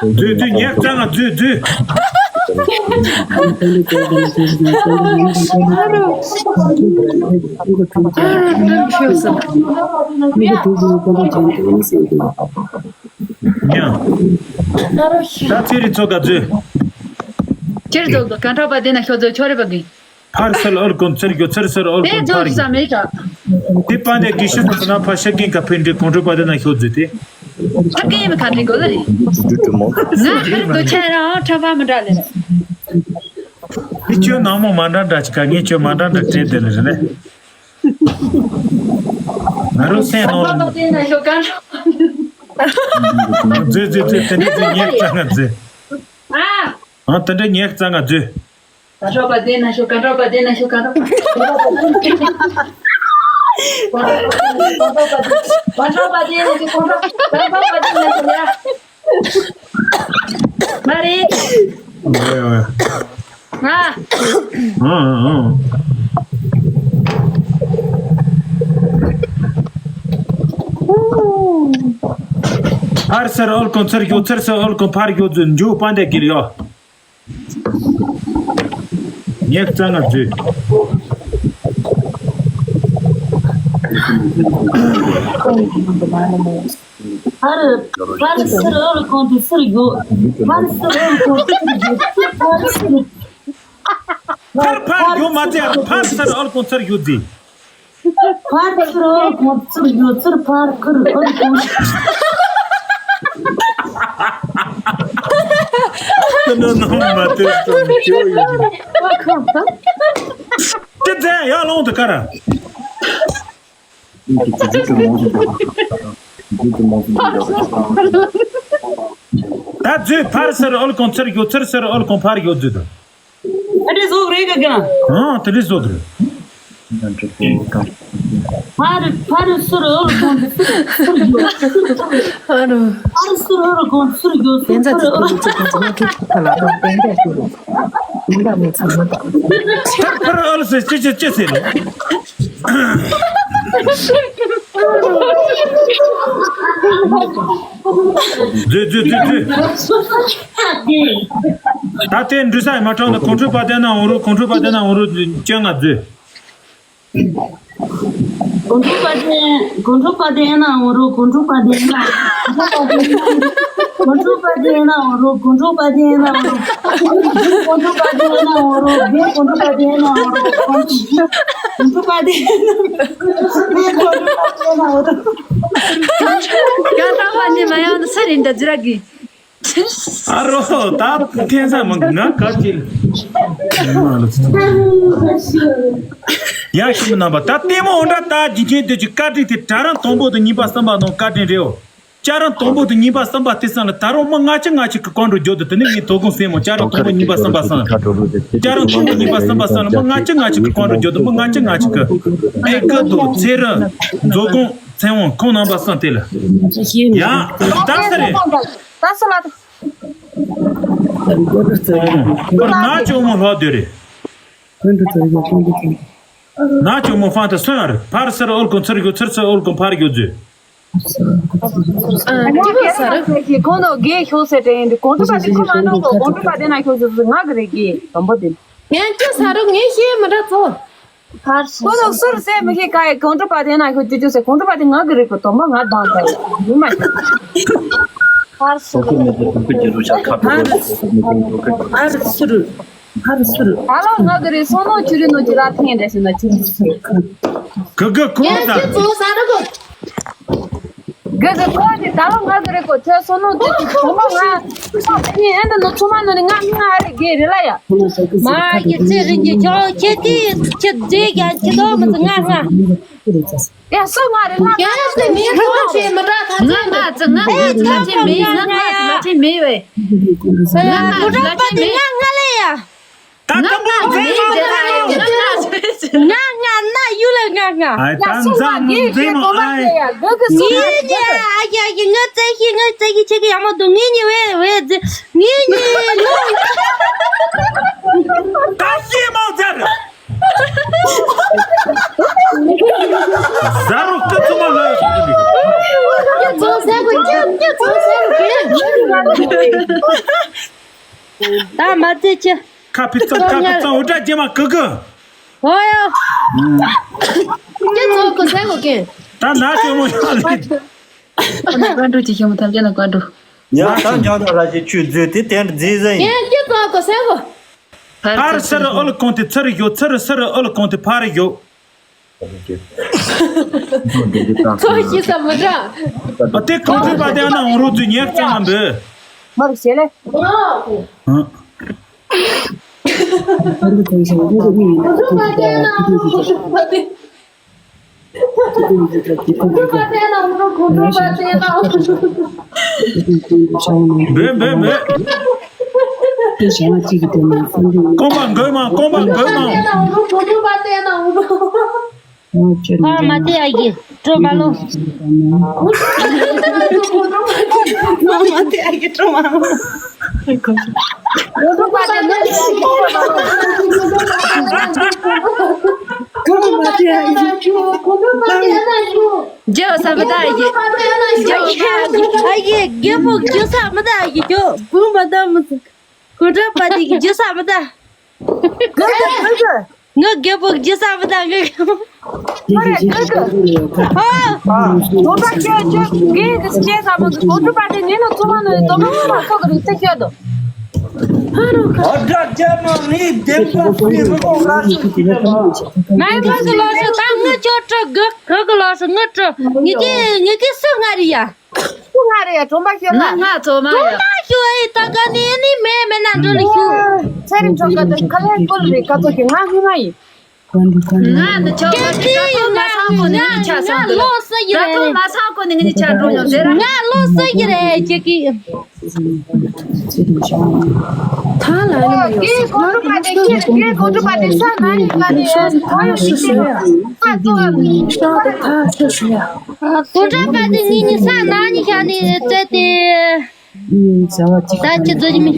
འཛུལ་འཛུལ་ཉེག་གཙང་ང་འཛུལ་འཛུལ། ཉ། ད་ཚེ་རིང་ཚོ་ག་འཛུལ། ཁྱེར་ཚོ་ག་གང་འཕྲོག་པ་དེ་ན་ཤོག་ཚོ་ཁྱོད་རེ་བ་གི། ཕར་སལ་ཨོལ་ཀོན་ཚར་རྒྱུ་ཚར་སལ་ཨོལ་ཀོན་ཕར་རྒྱུ། དེ་པ་ནས་དགེ་བཤེས་ཚོ་ན་ཕ་ཤ་ཀིན་ཀ་ཕེ་འདྲི་གོང་ཁྲོས་པ་དེ་ན་ཤོག་འཛུལ་ཏེ། ཕ་ཀིན་ཡིན་པ་ག་འདྲི་གོ་ལ་རེད། ང་ཧེར་དུ་ཆ་རང་ཁྲ་བ་མི་འདྲ་ལེ་རེད། དེ་ཁྱོད་ནང་མོ་མ་འདྲ་འདྲ་ཅིག་ག་ངས་ཁྱོད་མ་འདྲ་འདྲ་བྲིས་དེ་ལེ་རེད་ལེ། ང་རང་སེམས་ནང་ལ་དེ་ན་ཤོག་ག་འཛུལ་འཛུལ་འཛུལ་དེ་འདྲ་འཛུལ་ཉེག་གཙང་ང་འཛུལ། ཨ། ཨ་དེ་འདྲ་ཉེག་གཙང་ང་འཛུལ། ག་འཕྲོག་པ་དེ་ན་ཤོག་ག་འཕྲོག་པ་དེ་ན་ཤོག་ག་འཕྲོག་ག་འཕྲོག་པ་དེ་ན་ཤོག་ག་འཕྲོག་ག་འཕྲོག་པ་དེ་ན་ཤོག་ཡ། མ་རེད། ཨོ་ཡ་ཨོ་ཡ། ང་། ཨང་ཨང་ཨང་། ཕར་སར་ཨོལ་ཀོན་ཚར་རྒྱུ་ཚར་སར་ཨོལ་ཀོན་ཕར་རྒྱུ་འཛུལ་འཇུ་པ་འདེ་གིར་ཡོད། ངས་རྩ་ང་འཛུལ། ཕར་ཕར་སར་ཨོལ་ཀོན་དེ་ཚར་ཡོད། ཕར་སར་ཨོལ་ཀོན་ཚར་ཡོད། ཕར་སར། ཕར་ཕར་ཡོད་མ་ཚད་ཕར་སར་ཨོལ་ཀོན་ཚར་ཡོད་ཟེར། ཕར་ཚུར་གོང་ཚུར་ཡོད་ཚུར་ཕར་ཁུར་ཨོལ་ཀོང་། ཏི་ནོ་ནོ་མ་ཏི་ཏུ་ཅོ་ཡོད། ཏི་ཛེ་ཡ་ལོང་དུ་ཀ་ར། ད་ཚུར་ཕར་སར་ཨོལ་ཀོང་ཚུར་ཡོད་ཚུར་སར་ཨོལ་ཀོང་ཕར་ཡོད་ཚུར་དུ། ཨ་དེ་བཟོ་རེད་ག་ག་ཨ་དེ་འདྲ་བཟོ་དགོས། ཕར་ཕར་སུར་ཨོལ་གོང་དུ་སུར་སུར་རྒྱོ། ཕར་ཕར་སུར་ཨོལ་གོང་དུ་སུར་རྒྱོ། སུར་ཕར་ཨོལ། ཕར་ཕར་ཨོལ་ཟེར་ཅི་ཅི་ཅི་ཟེར་ནོ། འཛུལ་འཛུལ་འཛུལ་འཛུལ། ད་ལྟའི་འབྲུ་ས་ཡི་མ་གྲོང་དུ་གོང་ཁྲོ་པ་དེ་ན་འོང་རུ། གོང་ཁྲོ་པ་དེ་ན་འོང་རུ། བཅོ་ལྔ་འཛུལ། གོང་ཁྲོ་པ་དེ་གོང་ཁྲོ་པ་དེ་ན་འོང་རུ། གོང་ཁྲོ་པ་དེ་ན་གོང་ཁྲོ་པ་དེ་ན་འོང་རུ། གོང་ཁྲོ་པ་དེ་ན་འོང་རུ། གོང་ཁྲོ་པ་དེ་ན་འོང་རུ། གོང་ཁྲོ་པ་དེ་ན་འོང་རུ། གོང་ཁྲོ་པ་དེ་ན་འོང་རུ། ཡང་དག་པ་ནི་མ་ཡང་ན་ས་རིན་ད་ཛི་ར་གི། ཨ་རོ། ད་ཐེན་ས་མ་ང་ག་ཅིག་ཡ་ཤི་མི་རྣམ་པ། ད་ལྟད་མོ་འོ་འདྲ། ད་འཇིག་རྟེན་དེ་ཅིག་བཀའ་དྲིན་དེ་གྲྭ་རང་དང་པོ་དང་གཉིས་པ་གསུམ་པ་ནང་བཀའ་དྲིན་རེད། ཨོ། བཅའ་རང་དང་པོ་དང་གཉིས་པ་གསུམ་པ་དེ་ཚང་ལ་ད་རུང་མི་ལྔ་བཅུ་ལྔ་བཅུ་གི་གང་འགྲོ་རྒྱུ་དུ། དེ་ནི་ངའི་དོ་དགོང་སེམས་མོ། བཅའ་རང་དང་པོ་གཉིས་པ་གསུམ་པ་ཚང་། བཅའ་རང་དང་པོ་གཉིས་པ་གསུམ་པ་ཚང་ལ་མི་ལྔ་བཅུ་ལྔ་བཅུ་གི་གང་འགྲོ་རྒྱུ་དུ། མི་ལྔ་བཅུ་ལྔ་བཅུ་གི་ཨེ་ཀི་དང་ཚེ་རིང་། མཛོ་སྒང་། ཚེ་དབང་། ཁོང་རྣམ་པ་གསུམ་དེ་ལ། ཡ། ད་ས་རེད། ད་ས་ལ། ཁོར་ན་ཅོ་མོ་ལྷོ་སྡེ་རེད། ན་ཅོ་མོ་ཧྥང་དུ་སོན་ཨར། ཕར་སར་ཨོལ་གོང་ཚུར་རྒྱུ། ཚུར་སར་ཨོལ་གོང་ཕར་རྒྱུ་རྫུ། ཨ་ཅི་བ་ས་རུ། ཁོང་ནོ་དགེ་ཤོག་ཟེར་དྲན་ཡིན་དུས་གོང་དུ་པ་དེ་ཁོ་མ་ནོ་གོ། གོང་དུ་པ་དེ་ན་ཤོག་ཟེར་ང་གི་རེད་གི་དམ་པོ་དེ། ཡང་ཅི་ས་རུ་ངས་ཤེས་མི་འདྲ་ཚོ། ཁོ་ལོག་སུར་ཟེར་མི་ཤེས་ཀ་ཡི་གོང་དུ་པ་དེ་ན་ཤོག་ཅུ་ཅུ་ཟེར། གོང་དུ་པ་དེ་ང་གི་རེད་གོ། དམ་པོ་ང་དང་ད་ཡི་མི་མ་ཤེས། ཧར་སུ་རུ། ཧར་སུ་རུ། ཧར་སུ་རུ། ད་ལོ་ང་གི་རེད། སོ་ནོ་ཆུ་རི་ནོ་ཅི་ར་ཐེན་རེད་ཟེར་ན་ཆུ་རི་སུ། གི་གི་ཁོང་ད། གི་གི་ཁོང་དེ་ད་ལོ་ང་གི་རེད་གོ། ཁྱོད་སོ་ནོ་དེ་དེ་ཁོ་མ་ང་། ཁོ་དེ་ནི་ཨེ་འདི་ནོ་ཚོ་མ་ནོ་ནི་ང་ང་རེད་གི་རེད་ལ་ཡ། མ་གི་ཚེ་རིང་གི་ཁྱོད་ཁྱེད་ཀི་ཁྱེད་རྫས་ཀྱང་ཁྱེད་དོ་མི་ཚེ་ང་ང་། ཡ་སོ་ང་རེད་ལ། ཡ་ཡ་སེ་མི་ཁོ་ཆེ་མི་འདྲ། ད་ཚེ་ང་ང་ཚེ་ང་ང་ཚེ་ང་ཚེ་མི་ཡ། ང་ང་ཚེ་ང་ཚེ་མི་བས། ང་ང་ལ་ཆེ་མི། ང་ང་ལ་ཡ། ད་ང་ང་ང་ང་ཡུ་ལ་ང་ང་། ཨ་ད་ང་ང་མཛེས་མ་ཨ། ངའི་ཉེ་ཨ་ཡ་ཡ་ང་བཙལ་ཤེས་ང་བཙལ་ཤེས་ཆེ་གི་ཡ་མ་དུ་ངའི་ཉེ་བའི་བའི་ཛི་ངའི་ཉེ་ལོ། ད་ཤེས་མ་ཚར། ཟ་རོ་ཀི་ཚོ་མ་ལོས། ཀི་ཚོ་ཟ་གོ་ཀི་ཀི་ཚོ་ཟ་གོ་ཀི། ད་མ་ཚད་ཆེ། ཁ་ཕི་ཙང་ཁ་ཕི་ཙང་འུ་དྲ་རྗེས་མ་ཀི་ཀི། ཨོ་ཡ། ཀི་ཚོ་ཀི་ཟ་གོ་ཀི། ད་ན་ཅོ་མོ་ཡ་ལི། ཨ་ནི་བཀའ་འགྲོ་ཅིག་ཤོ་མོ་ཐམས་ཅད་ལ་བཀའ་འགྲོ། ཡ་ད་འཇང་ད་ར་ཅིག་ཆུ་མཛོད་དེ་དེ་འདྲ་མཛེས་ཟ་ཡིན། ཀི་ཀི་ཚོ་ཀི་ཟ་གོ། ཕར་སར་ཨོལ་གོང་དེ་ཚུར་ཡོད། ཚུར་སར་ཨོལ་གོང་དེ་ཕར་ཡོད། ཚོ་ཤི་ས་མི་འདྲ། ཨ་དེ་གོང་ཁྲོ་པ་དེ་ན་འོང་རོགས་ཚོས་ཉེག་ཙང་ང་འབོད། མར་ཞེ་ལེ། ཨ། འབོད་འབོད་འབོད། རྐང་པ་འགོས་མ། རྐང་པ་འགོས་མ། ཨ་མ་དེ་ཨ་ཡེ་སྤྲོ་མ་ལོ། ཨ་མ་དེ་ཨ་ཡེ་སྤྲོ་མ་ལོ། རྒྱལ་བ་བསམ་པ་དང་ཨ་ཡེ། རྒྱལ་བ་ཨ་ཡེ་རྒྱལ་པོ་རྒྱལ་བསམ་པ་དང་ཨ་ཡེ། རྒྱལ་བུ་མ་དང་མི་ཚུགས། གོ་འདྲ་པ་དེ་གི་རྒྱུ་ས་མི་ད། གི་གི་གི་གི། ང་རྒད་པོ་རྒྱུ་ས་མི་ད་ང་གི། མ་རེད་གི་གི། ཨ། ཨ། དོ་ད་ཁྱོད་ཁྱོད་གི་གི་སྐྱེ་ས་མི་འདུག་དོ་དུ་པ་དེ་ཉིན་ལ་ཚོ་མ་ནོ་དོ་མ་ཚོ་མ་ཚོ་གི་རིག་ཚེ་ཁྱོད་དོ། ཨ་དྲག་རྒྱ་ནང་ནི་བདེན་པ་སྲིད་རུ་ཁོང་ང་ཤི་ཁྱི་ལ་མ། ང་ཡི་ཕ་གི་ལོ་སུ་ད་ང་ཁྱོད་སྤྲོ་གི་གི་གི་ལོ་སུ་ང་སྤྲོ་ངི་གི་ངི་གི་སུ་ང་རི་ཡ། སུ་ང་རེད་ཡ་གྲོང་པ་ཤོད་ལ། ང་ང་ཚོ་མ་ཡ། གྲོང་པ་ཤོད་ཨེ་ད་ག་ནི་ནི་མེ་མེ་ན་འགྲོ་ལི་ཤུ། ཚེ་རིང་ཁྲོ་ཀ་དེ་ཁ་ལས་ཀོལ་རེད་ཀ་ཚོ་ཤི་ང་ཤི་ང་ཡིན། ང་ནི་ཆོ་ག་ཅི་ཀ་ཚོ་ང་ཚོ་ ང་ལོ་སུ་ཡི་རེད། ང་ལོ་སུ་ཡི་རེད་ཅེས་ཀི། ཐང་ལ་ནི་མ་ཡོང་ས་ལ་ནི་ཤ་ད་ཐ་ཤ་ཤ་ཡ། གོང་དྲ་པ་དེ་ཉིད་ནི་ས་ནང་ནི་ཤ་ནི་བཙལ་ཏེ། ད་ཅི་བཟོ་ཡི་མི།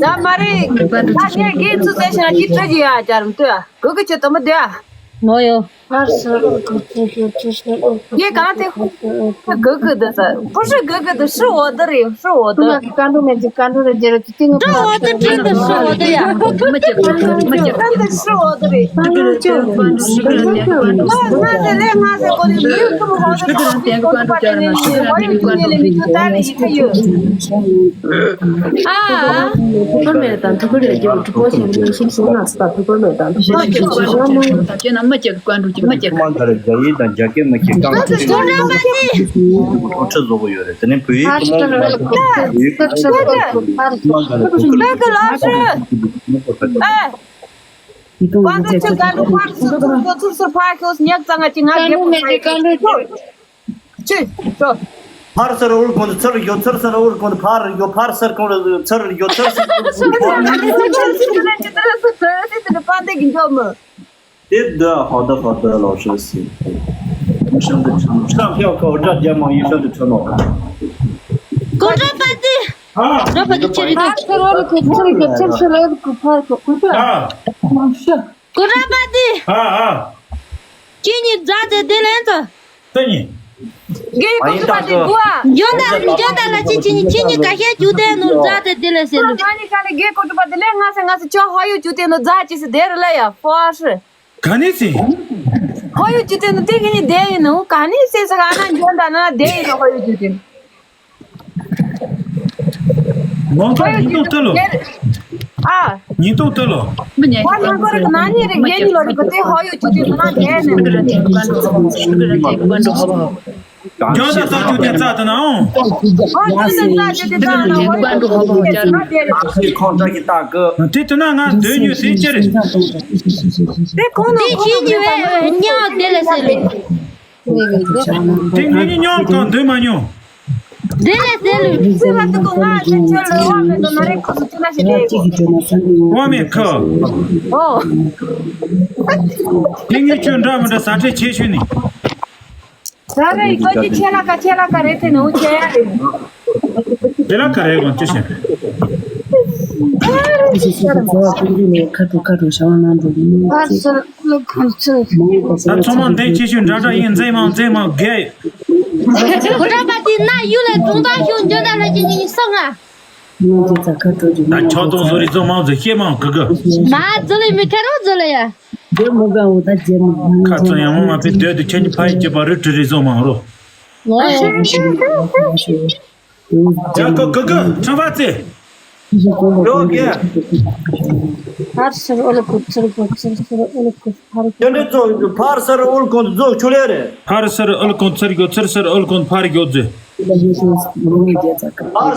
ད་མ་རེད། ད་ངས་རྒན་ཚོ་བཙལ་ཤག་ཅི་བྲི་གི་ཡ་ཅར་མི་ལྟོས་ཨ། གོ་གི་ཁྱོད་དུ་མི་བསྡད་ཨ། ནོ་ཡོ། ངས་གང་དེ། གོ་གི་འདི་ས། ཕུ་ཧྲི་གོ་གི་འདི་ཧྲི་འོ་དི་རེད། ཧྲི་འོ་དི། ཀ་འགྲོ་མེད་ཀྱི་ཀ་འགྲོ་རེད་ཇེ་རེད་ཅི་ཏིང་ཧྲི་འོ་དི་བྲིས་འདི་ཧྲི་འོ་དི་ཡ། མི་ཅི་མི་ཅི་ཀ་འདི་ཧྲི་འོ་དི་རེད། ང་ང་ཟེར་ལས་ང་ཟེར་གོ་ནི་མི་ཡུལ་ཚུར་འོ་དི་རེད། ཀ་འགྲོ་ཀ་འགྲོ་ཀ་འགྲོ་ཀ་འགྲོ་ཀ་འགྲོ་ཀ་འགྲོ་ཀ་འགྲོ་ཀ་འགྲོ་ཀ་འགྲོ་ཀ་འགྲོ། ཨ། ཐུགས་ཁུར་མེད་དང་ཐུགས་ཁུར་ཡོད་རྒྱུ་གྲུབ་པོ་ཞིག་ནས་ཤིབ་སོང་ན་སུ་དང་ཐུགས་ཁུར་མེད་དང་ཐུགས་ཁུར་ཡོད་རྒྱུ་ཞིག་ཤིབ་སོང་ན། ད་ཁྱེད་རྣམས་མི་སྐྱེ་དགུ་ཀ་འགྲོ་གི་མི་སྐྱེ་དགུ། ཁོ་མང་ག་རེ་རྒྱ་ཡིག་དང་རྒྱ་སྐད་མི་སྐྱེ་གང་ཁོ་ཁྲི་བཟོ་གི་ཡོད་རེད། དེ་ནས་བོད་ཡིག་ཐུན་མོང་གི་ཁོ་ཁྲི་བཟོ་གི་ཡོད་རེད། དེ་ནས་བོད་ཡིག་ཐུན་མོང་གི་ཁོ་མང་ག་རེ་ཁོ་ཁྲི་བཟོ་གི་ཡོད་རེད། དེ་ནས་བོད་ཡིག་ཐུན་མོང་གི་ཁོ་ཁྲི་བཟོ་གི་ཡོད་རེད། ཡིག་ཐུན་མོང་གི་ཁོ་ཁྲི་བཟོ་གི་ཡོད་རེད། ཚུར་ཚུར་ཚུར་ཕར་ཤོག་ཉག་ཙང་ང་ཅི་ང་རྒྱལ་པོ་ཚར་ཡོད། ཅི། ཅོ། ཕར་སར་ཨུལ་ཁོང་དུ་ཚུར་ཡོད། ཚུར་སར་ཨུལ་ཁོང་དུ་ཕར་ཡོད། ཕར་སར་ཁོང་དུ་ཚུར་ཡོད། ཚུར་སར་ཁོང་དུ་ཕར་ཡོད། དེ་ད་ཧོ་ད་ཧོ་ད་ལོ་ཤོད་སི། ཡིན་ཤང་དུ་ཁྲོན་ནོ། ཤང་ཕེའོ་ཁོ་འོ་ཏྲ་རྒྱ་མང་ཡིན་ཤང་དུ་ཁྲོན་ནོ། གོ་ཏྲ་པ་ཏི། ཧ། ད་ཕ་གི་ཆེ་རི་ད། ཕར་སར་ཨུལ་ཁོང་ཚུར་ཡོད། ཚུར་སར་ཨུལ་ཁོང་ཕར་ཡོད། ཧ། གོ་ཏྲ་པ་ཏི། ཧ་ཧ། ཁྱེད་གཉིས་མཛའ་དེ་དེ་ལན་ཚོ། ད་ནི། རྒན་གོང་དུ་མ་དེ་དགུ་ཨ། འཇོན་ད་འཇོན་ད་ལ་ཅི་ཅི་ནི་ཁྱེད་གཉིས་ཀ་ཤས་རྒྱུ་དེ་ནོར་མཛའ་དེ་དེ་ལས་ཟེར་ལུ། ང་ནི་ཁ་ལ་རྒན་གོང་དུ་མ་དེ་ལས་ང་སེ་ང་སེ་ཆོ་ཧོ་ཡུ་རྒྱུ་དེ་ནོར་མཛའ་ཅི་སེ་དེ་རུ་ལ་ཡ་ཧོ་ཨ་ཧྲི། ག་ནི་སེ། ཧོ་ཡུ་རྒྱུ་དེ་ནོར་དེ་ངེད་གཉིས་དེ་ཡིན་ནོ་ག་ནི་སེ་ས་ག་ན་འཇོན་ད་ན་དེ་ཡིན་ནོ་ཧོ་ཡུ་རྒྱུ་དེ་ནོར། ནོར་ད་ཉིན་ཏོག་ཏི་ལོ། ཨ། ཉིན་ཏོག་ཏི་ལོ། ཁོ་ཡང་ཁོ་རེ་ག་ན་ནི་རེ་ཡེ་ནི་ལོ་རེ་ག་དེ་ཧོ་ཡོ་ཅུ་དེ་ན་དེ་ནི། ཇོ་ད་ས་ཅུ་དེ་ཙ་ཏི་ན་ཨོ། ཨོ་ཅུ་དེ་ཙ་ཅུ་དེ་ཙ་ན་ཧོ་ཡོ་ཅུ་དེ་ན་དེ་རེ། ཁོང་ཏྲ་གི་ཏ་གི། དེ་དུ་ན་ང་དོན་ཡོད་དེ་ཅི་རེད། དེ་ཁོང་ནི་ཁྱེད་ཉི་བའི་ཉག་དེ་ལ་ཟེར་ལེ། དེ་ངེད་གཉིས་མྱོང་གང་འདོད་མ་མྱོང་། དེ་ལས་དེ་ལས། སེ་བ་དུ་གོ་ང་ཅན་ཆོལ་ལོ་བ་མེད་དོ་ན་རེ་ཁོ་སུ་ཅི་ན་ཞིག་རེད་གོ། བ་མེད་ཁ། ཨོ། དེ་ངས་ཁྱོད་འདྲ་མི་འདྲ་ཟ་ཁྲེལ་ཆེ་ཤོས་ནི། ཟ་རེ་ཀོ་ཅི་ཆེ་ལ་ཀ་ཆེ་ལ་ཀ་རེད་དེ་ནོ་ཆེ་ཡ་རེད། དེ་ལ་ཀ་རེད་གོ་ཅི་ཤེས། ཁ་ཐུག་ཁ་ཐུག་ཤ་བ་ནང་དུ། ད་ཚང་མ་འདི་ཁྱེད་ཆོས་འདྲ་འདྲ་ཡིན་མཛེས་མང་མཛེས་མང་རྒྱལ། གོ་ཏྲ་པ་དེ་ན་ཡུལ་ལས་གྲོང་རྡལ་ཤོག་འཇོན་ད་ལ་ཅི་ཉིན་སོང་ང་། ད་ཆོག་ཚོང་བཟོ་རིགས་ཚོ་མང་ཚོ་ཤེས་མང་གི་གི། མ་ཛོ་ལེ་མི་ཁ་རོ་ཛོ་ལེ་ཡ། ཁ་ཚོ་ཡང་མོ་མ་པའི་སྡོད་དུ་ཁྱེད་ཀྱི་ཕ་ཡི་སྐྱེས་པ་རི་ཁྲི་རི་ཚོ་མང་རོ། ལོ་ཡ། ཡ་ཀོ་ཀོ་ཀོ་ཁྲང་ཧྥ་ཙེ། ཡོ་གེ། ཕར་སར་ཨོལ་ཀོ་ཚུར་ཀོ་ཚུར་སར་ཨོལ་ཀོ་ཕར་ཀོ། ཡོ་འདི་ཚོ་ཕར་སར་ཨོལ་ཀོ་འདི་ཚོ་ཆུ་ལེ་རེད། ཕར་སར་ཨོལ་ཀོ་ཚུར་ཡོ་ཚུར་སར་ཨོལ་ཀོ་ཕར་ཡོ་ཛེ། ཕར་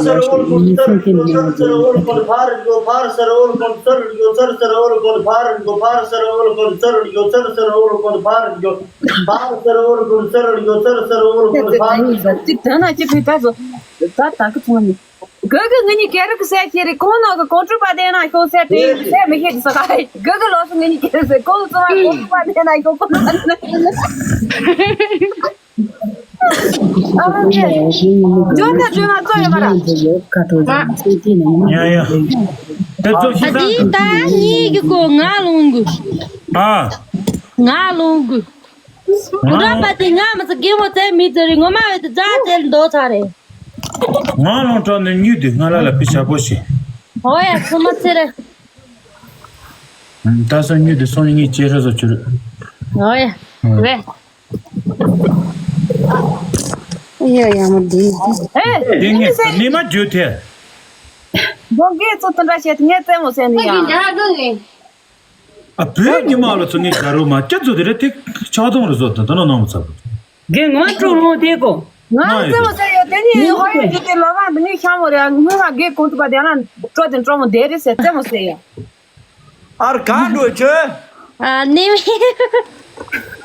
སར་ཨོལ་ཀོ་ཚུར་ཡོ་ཚུར་སར་ཨོལ་ཀོ་ཕར་ཡོ། ཕར་སར་ཨོལ་ཀོ་ཚུར་ཡོ་ཚུར་སར་ཨོལ་ཀོ་ཕར་ཡོ། ཕར་སར་ཨོལ་ཀོ་ཚུར་ཡོ་ཚུར་སར་ཨོལ་ཀོ་ཕར་ཡོ། ཕར་སར་ཨོལ་ཀོ་ཚུར་ཡོ་ཚུར་སར་ཨོལ་ཀོ་ཕར་ཡོ། ཅི་ད་ན་ཅི་ཕི་ད་ཟོ། ད་ད་གི་ཚོང་ནི། ག་གི་ང་གཉིས་ཀེ་རི་གི་སའི་ཁྱེར་རེ་ཁོང་ནང་གི་ཀོང་ཀྲུ་པ་དེ་ན་ཤོང་སའི་དེ་སའི་མི་ཤེས་ཀྱི་ས་ག་ག་གི་ལོ་སུ་ང་གཉིས་ཀེ་རི་སའི་ཁོང་ཚོ་ཀོང་ཀྲུ་པ་དེ་ན་ཤོང་ཁོང་ཚོ་ཇོ་ད་ཇོ་ན་ཙོ་ཡོད་མ་ར། ཡ་ཡ། ད་ཙོ་ཤི་ད། ད་ནི་ངའི་གི་གོ་ང་ལོང་གི། ཨ། ང་ལོང་གི། ཀོང་ཀྲུ་པ་དེ་ང་མི་ཚེ་གེ་མོ་ཙེ་མི་ཙེ་རི་ངོ་མ་བས་ཏེ་ཛ་ཙེ་འདོ་ཚ་རེད། ང་ལོང་གྲོགས་ནས་གཉིད་དུ་ང་ལ་ལ་པི་ཞབས་པོ་ཞེས། ཨོ་ཡ་ཚོ་མ་ཚེ་རེད། ད་སང་གཉིད་དུ་སོང་ནས་ངས་ཅེ་རེ་བཟོ་བཅུག་རེད། ཨོ་ཡ། རེད། ཡ་ཡ་མ་འདི། ཨེ། དེ་ངས་ནི་མ་བརྗོད་ཐལ། མགོ་འགས་ཚོ་དེ་འདྲ་བྱས་ཏེ་ངས་རྩེད་མོ་ཟེར་ནི་ཡ། ཨ་བོད་ཉི་མ་ལ་ཚོ་ངས་དགའ་རོགས་མ་སྐྱབས་ཚོ་དེ་རེད་དེ་ཕྱག་སྟོང་རེ་བཟོ་དང་ད་ནང་ནང་མ་ཚར། རྒན་ང་ཀྲུང་ལུང་དེ་གོ། ང་རྩེད་མོ་ཟེར་ཡོད་དེ་ནི་ཧོ་ཡོད་རྒྱུ་དེ་ལོ་མ་འདི་ངའི་ཤ་མོ་རེད་ངོ་མ་རྒན་གོང་དུ་པ་དེ་ན་སྤྲོ་དེ་སྤྲོ་མོ་དེ་རེད་ཟེར་རྩེད་མོ་ཟེར་ཡ། ཨར་གང་འགྲོ་ཆོས། ཨ་ནི་མི།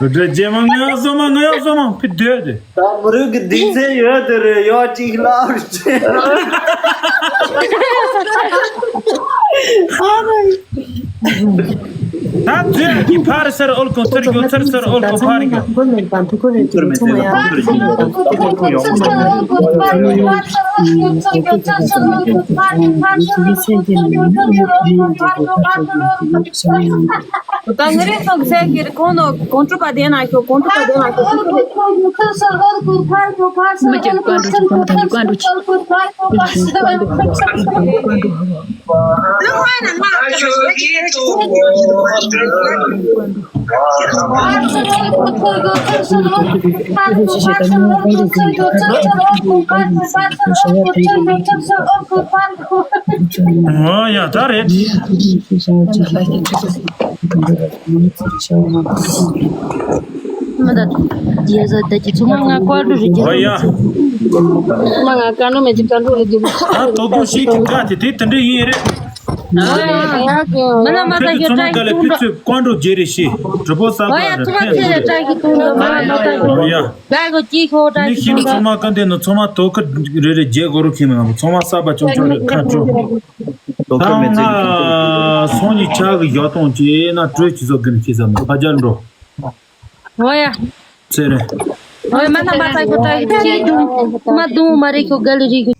རེད། རྗེས་མ་ང་ཡག་བཟོ་མ། ང་ཡག་བཟོ་མ་ཕི་སྡོད་དེ། ད་མི་རུག་གི་སྡིག་ཚད་ཡོད་དེ་རེད། ཡོད་ཅིག་ལབ་རེད། ད་ཚོད་ཀྱི་ཕར་སར་ཨོལ་ཀོ་ཚར་གྱོ། ཚར་སར་ཨོལ་ཀོ་ཕར་གྱོ། ད་ངེ་རིང་སོང་གི་སེ་གི་རི་ཁོང་ནོ་གོང་གྲུ་པ་དེ་ན་ཤོ། གོང་གྲུ་པ་དེ་ན་ཤོ། མི་གཅིག་བཀའ་འགྲོ་གཅིག་བཀའ་འགྲོ་བཀའ་འགྲོ་བཀའ་འགྲོ། ཨོ་ཡ། ད་རེད། མ་ད་ཡ་ཟ་ད་ཅི་ཚུ་མ་ང་ཀོ་ཨར་འགྲོ་རེད། ཨོ་ཡ། ཚུ་མ་ང་ཀ་ནོ་མེ་ཅི་ཀ་འགྲོ་རེད། ད་དོ་དོ་ཤིག་གི་ག་དེ་དེ་དེ་འདྲ་ཡིན་རེད། མ་ན་མ་ད་ཕི་ཚུ་ཡོད་ཚང་མ་ག་ལ་ཕི་ཚུ་ཀོ་འགྲོ་རྗེས་རེད་ཤི། གྲུ་པོ་ས་པ་རེད། ཕན་ཚུ་རེད། ཨོ་ཡ། ད་གོ་ཅི་ཁོ་ད་ནི་ཤི་ཚང་མ་ག་འདི་ནི་ཚང་མ་དོ་ཁ་རེ་རེ་རྗེས་གོ་རུ་ཁྱིམ་ལ་ཚང་མ་ས་པ་ཅུང་ཅུང་རེད། ཁ་ཅུང་། ད་ང་སོང་ཉི་ཆ་གི་ཡོ་ཏོང་ཅེ་ན་གྲོས་ཅི་བཟོ་གི་ནི་ཁྱི་ཟ་མ་ཕ་རྒྱལ་འགྲོ། ཨོ་ཡ། ཚེ་རེད། ཨོ་ཡ། མ་ན་མ་ད་གོ་ད་ཅི་དུང་མ་དུང་མ་རེད། ཁོ་ག་ལ་རེད།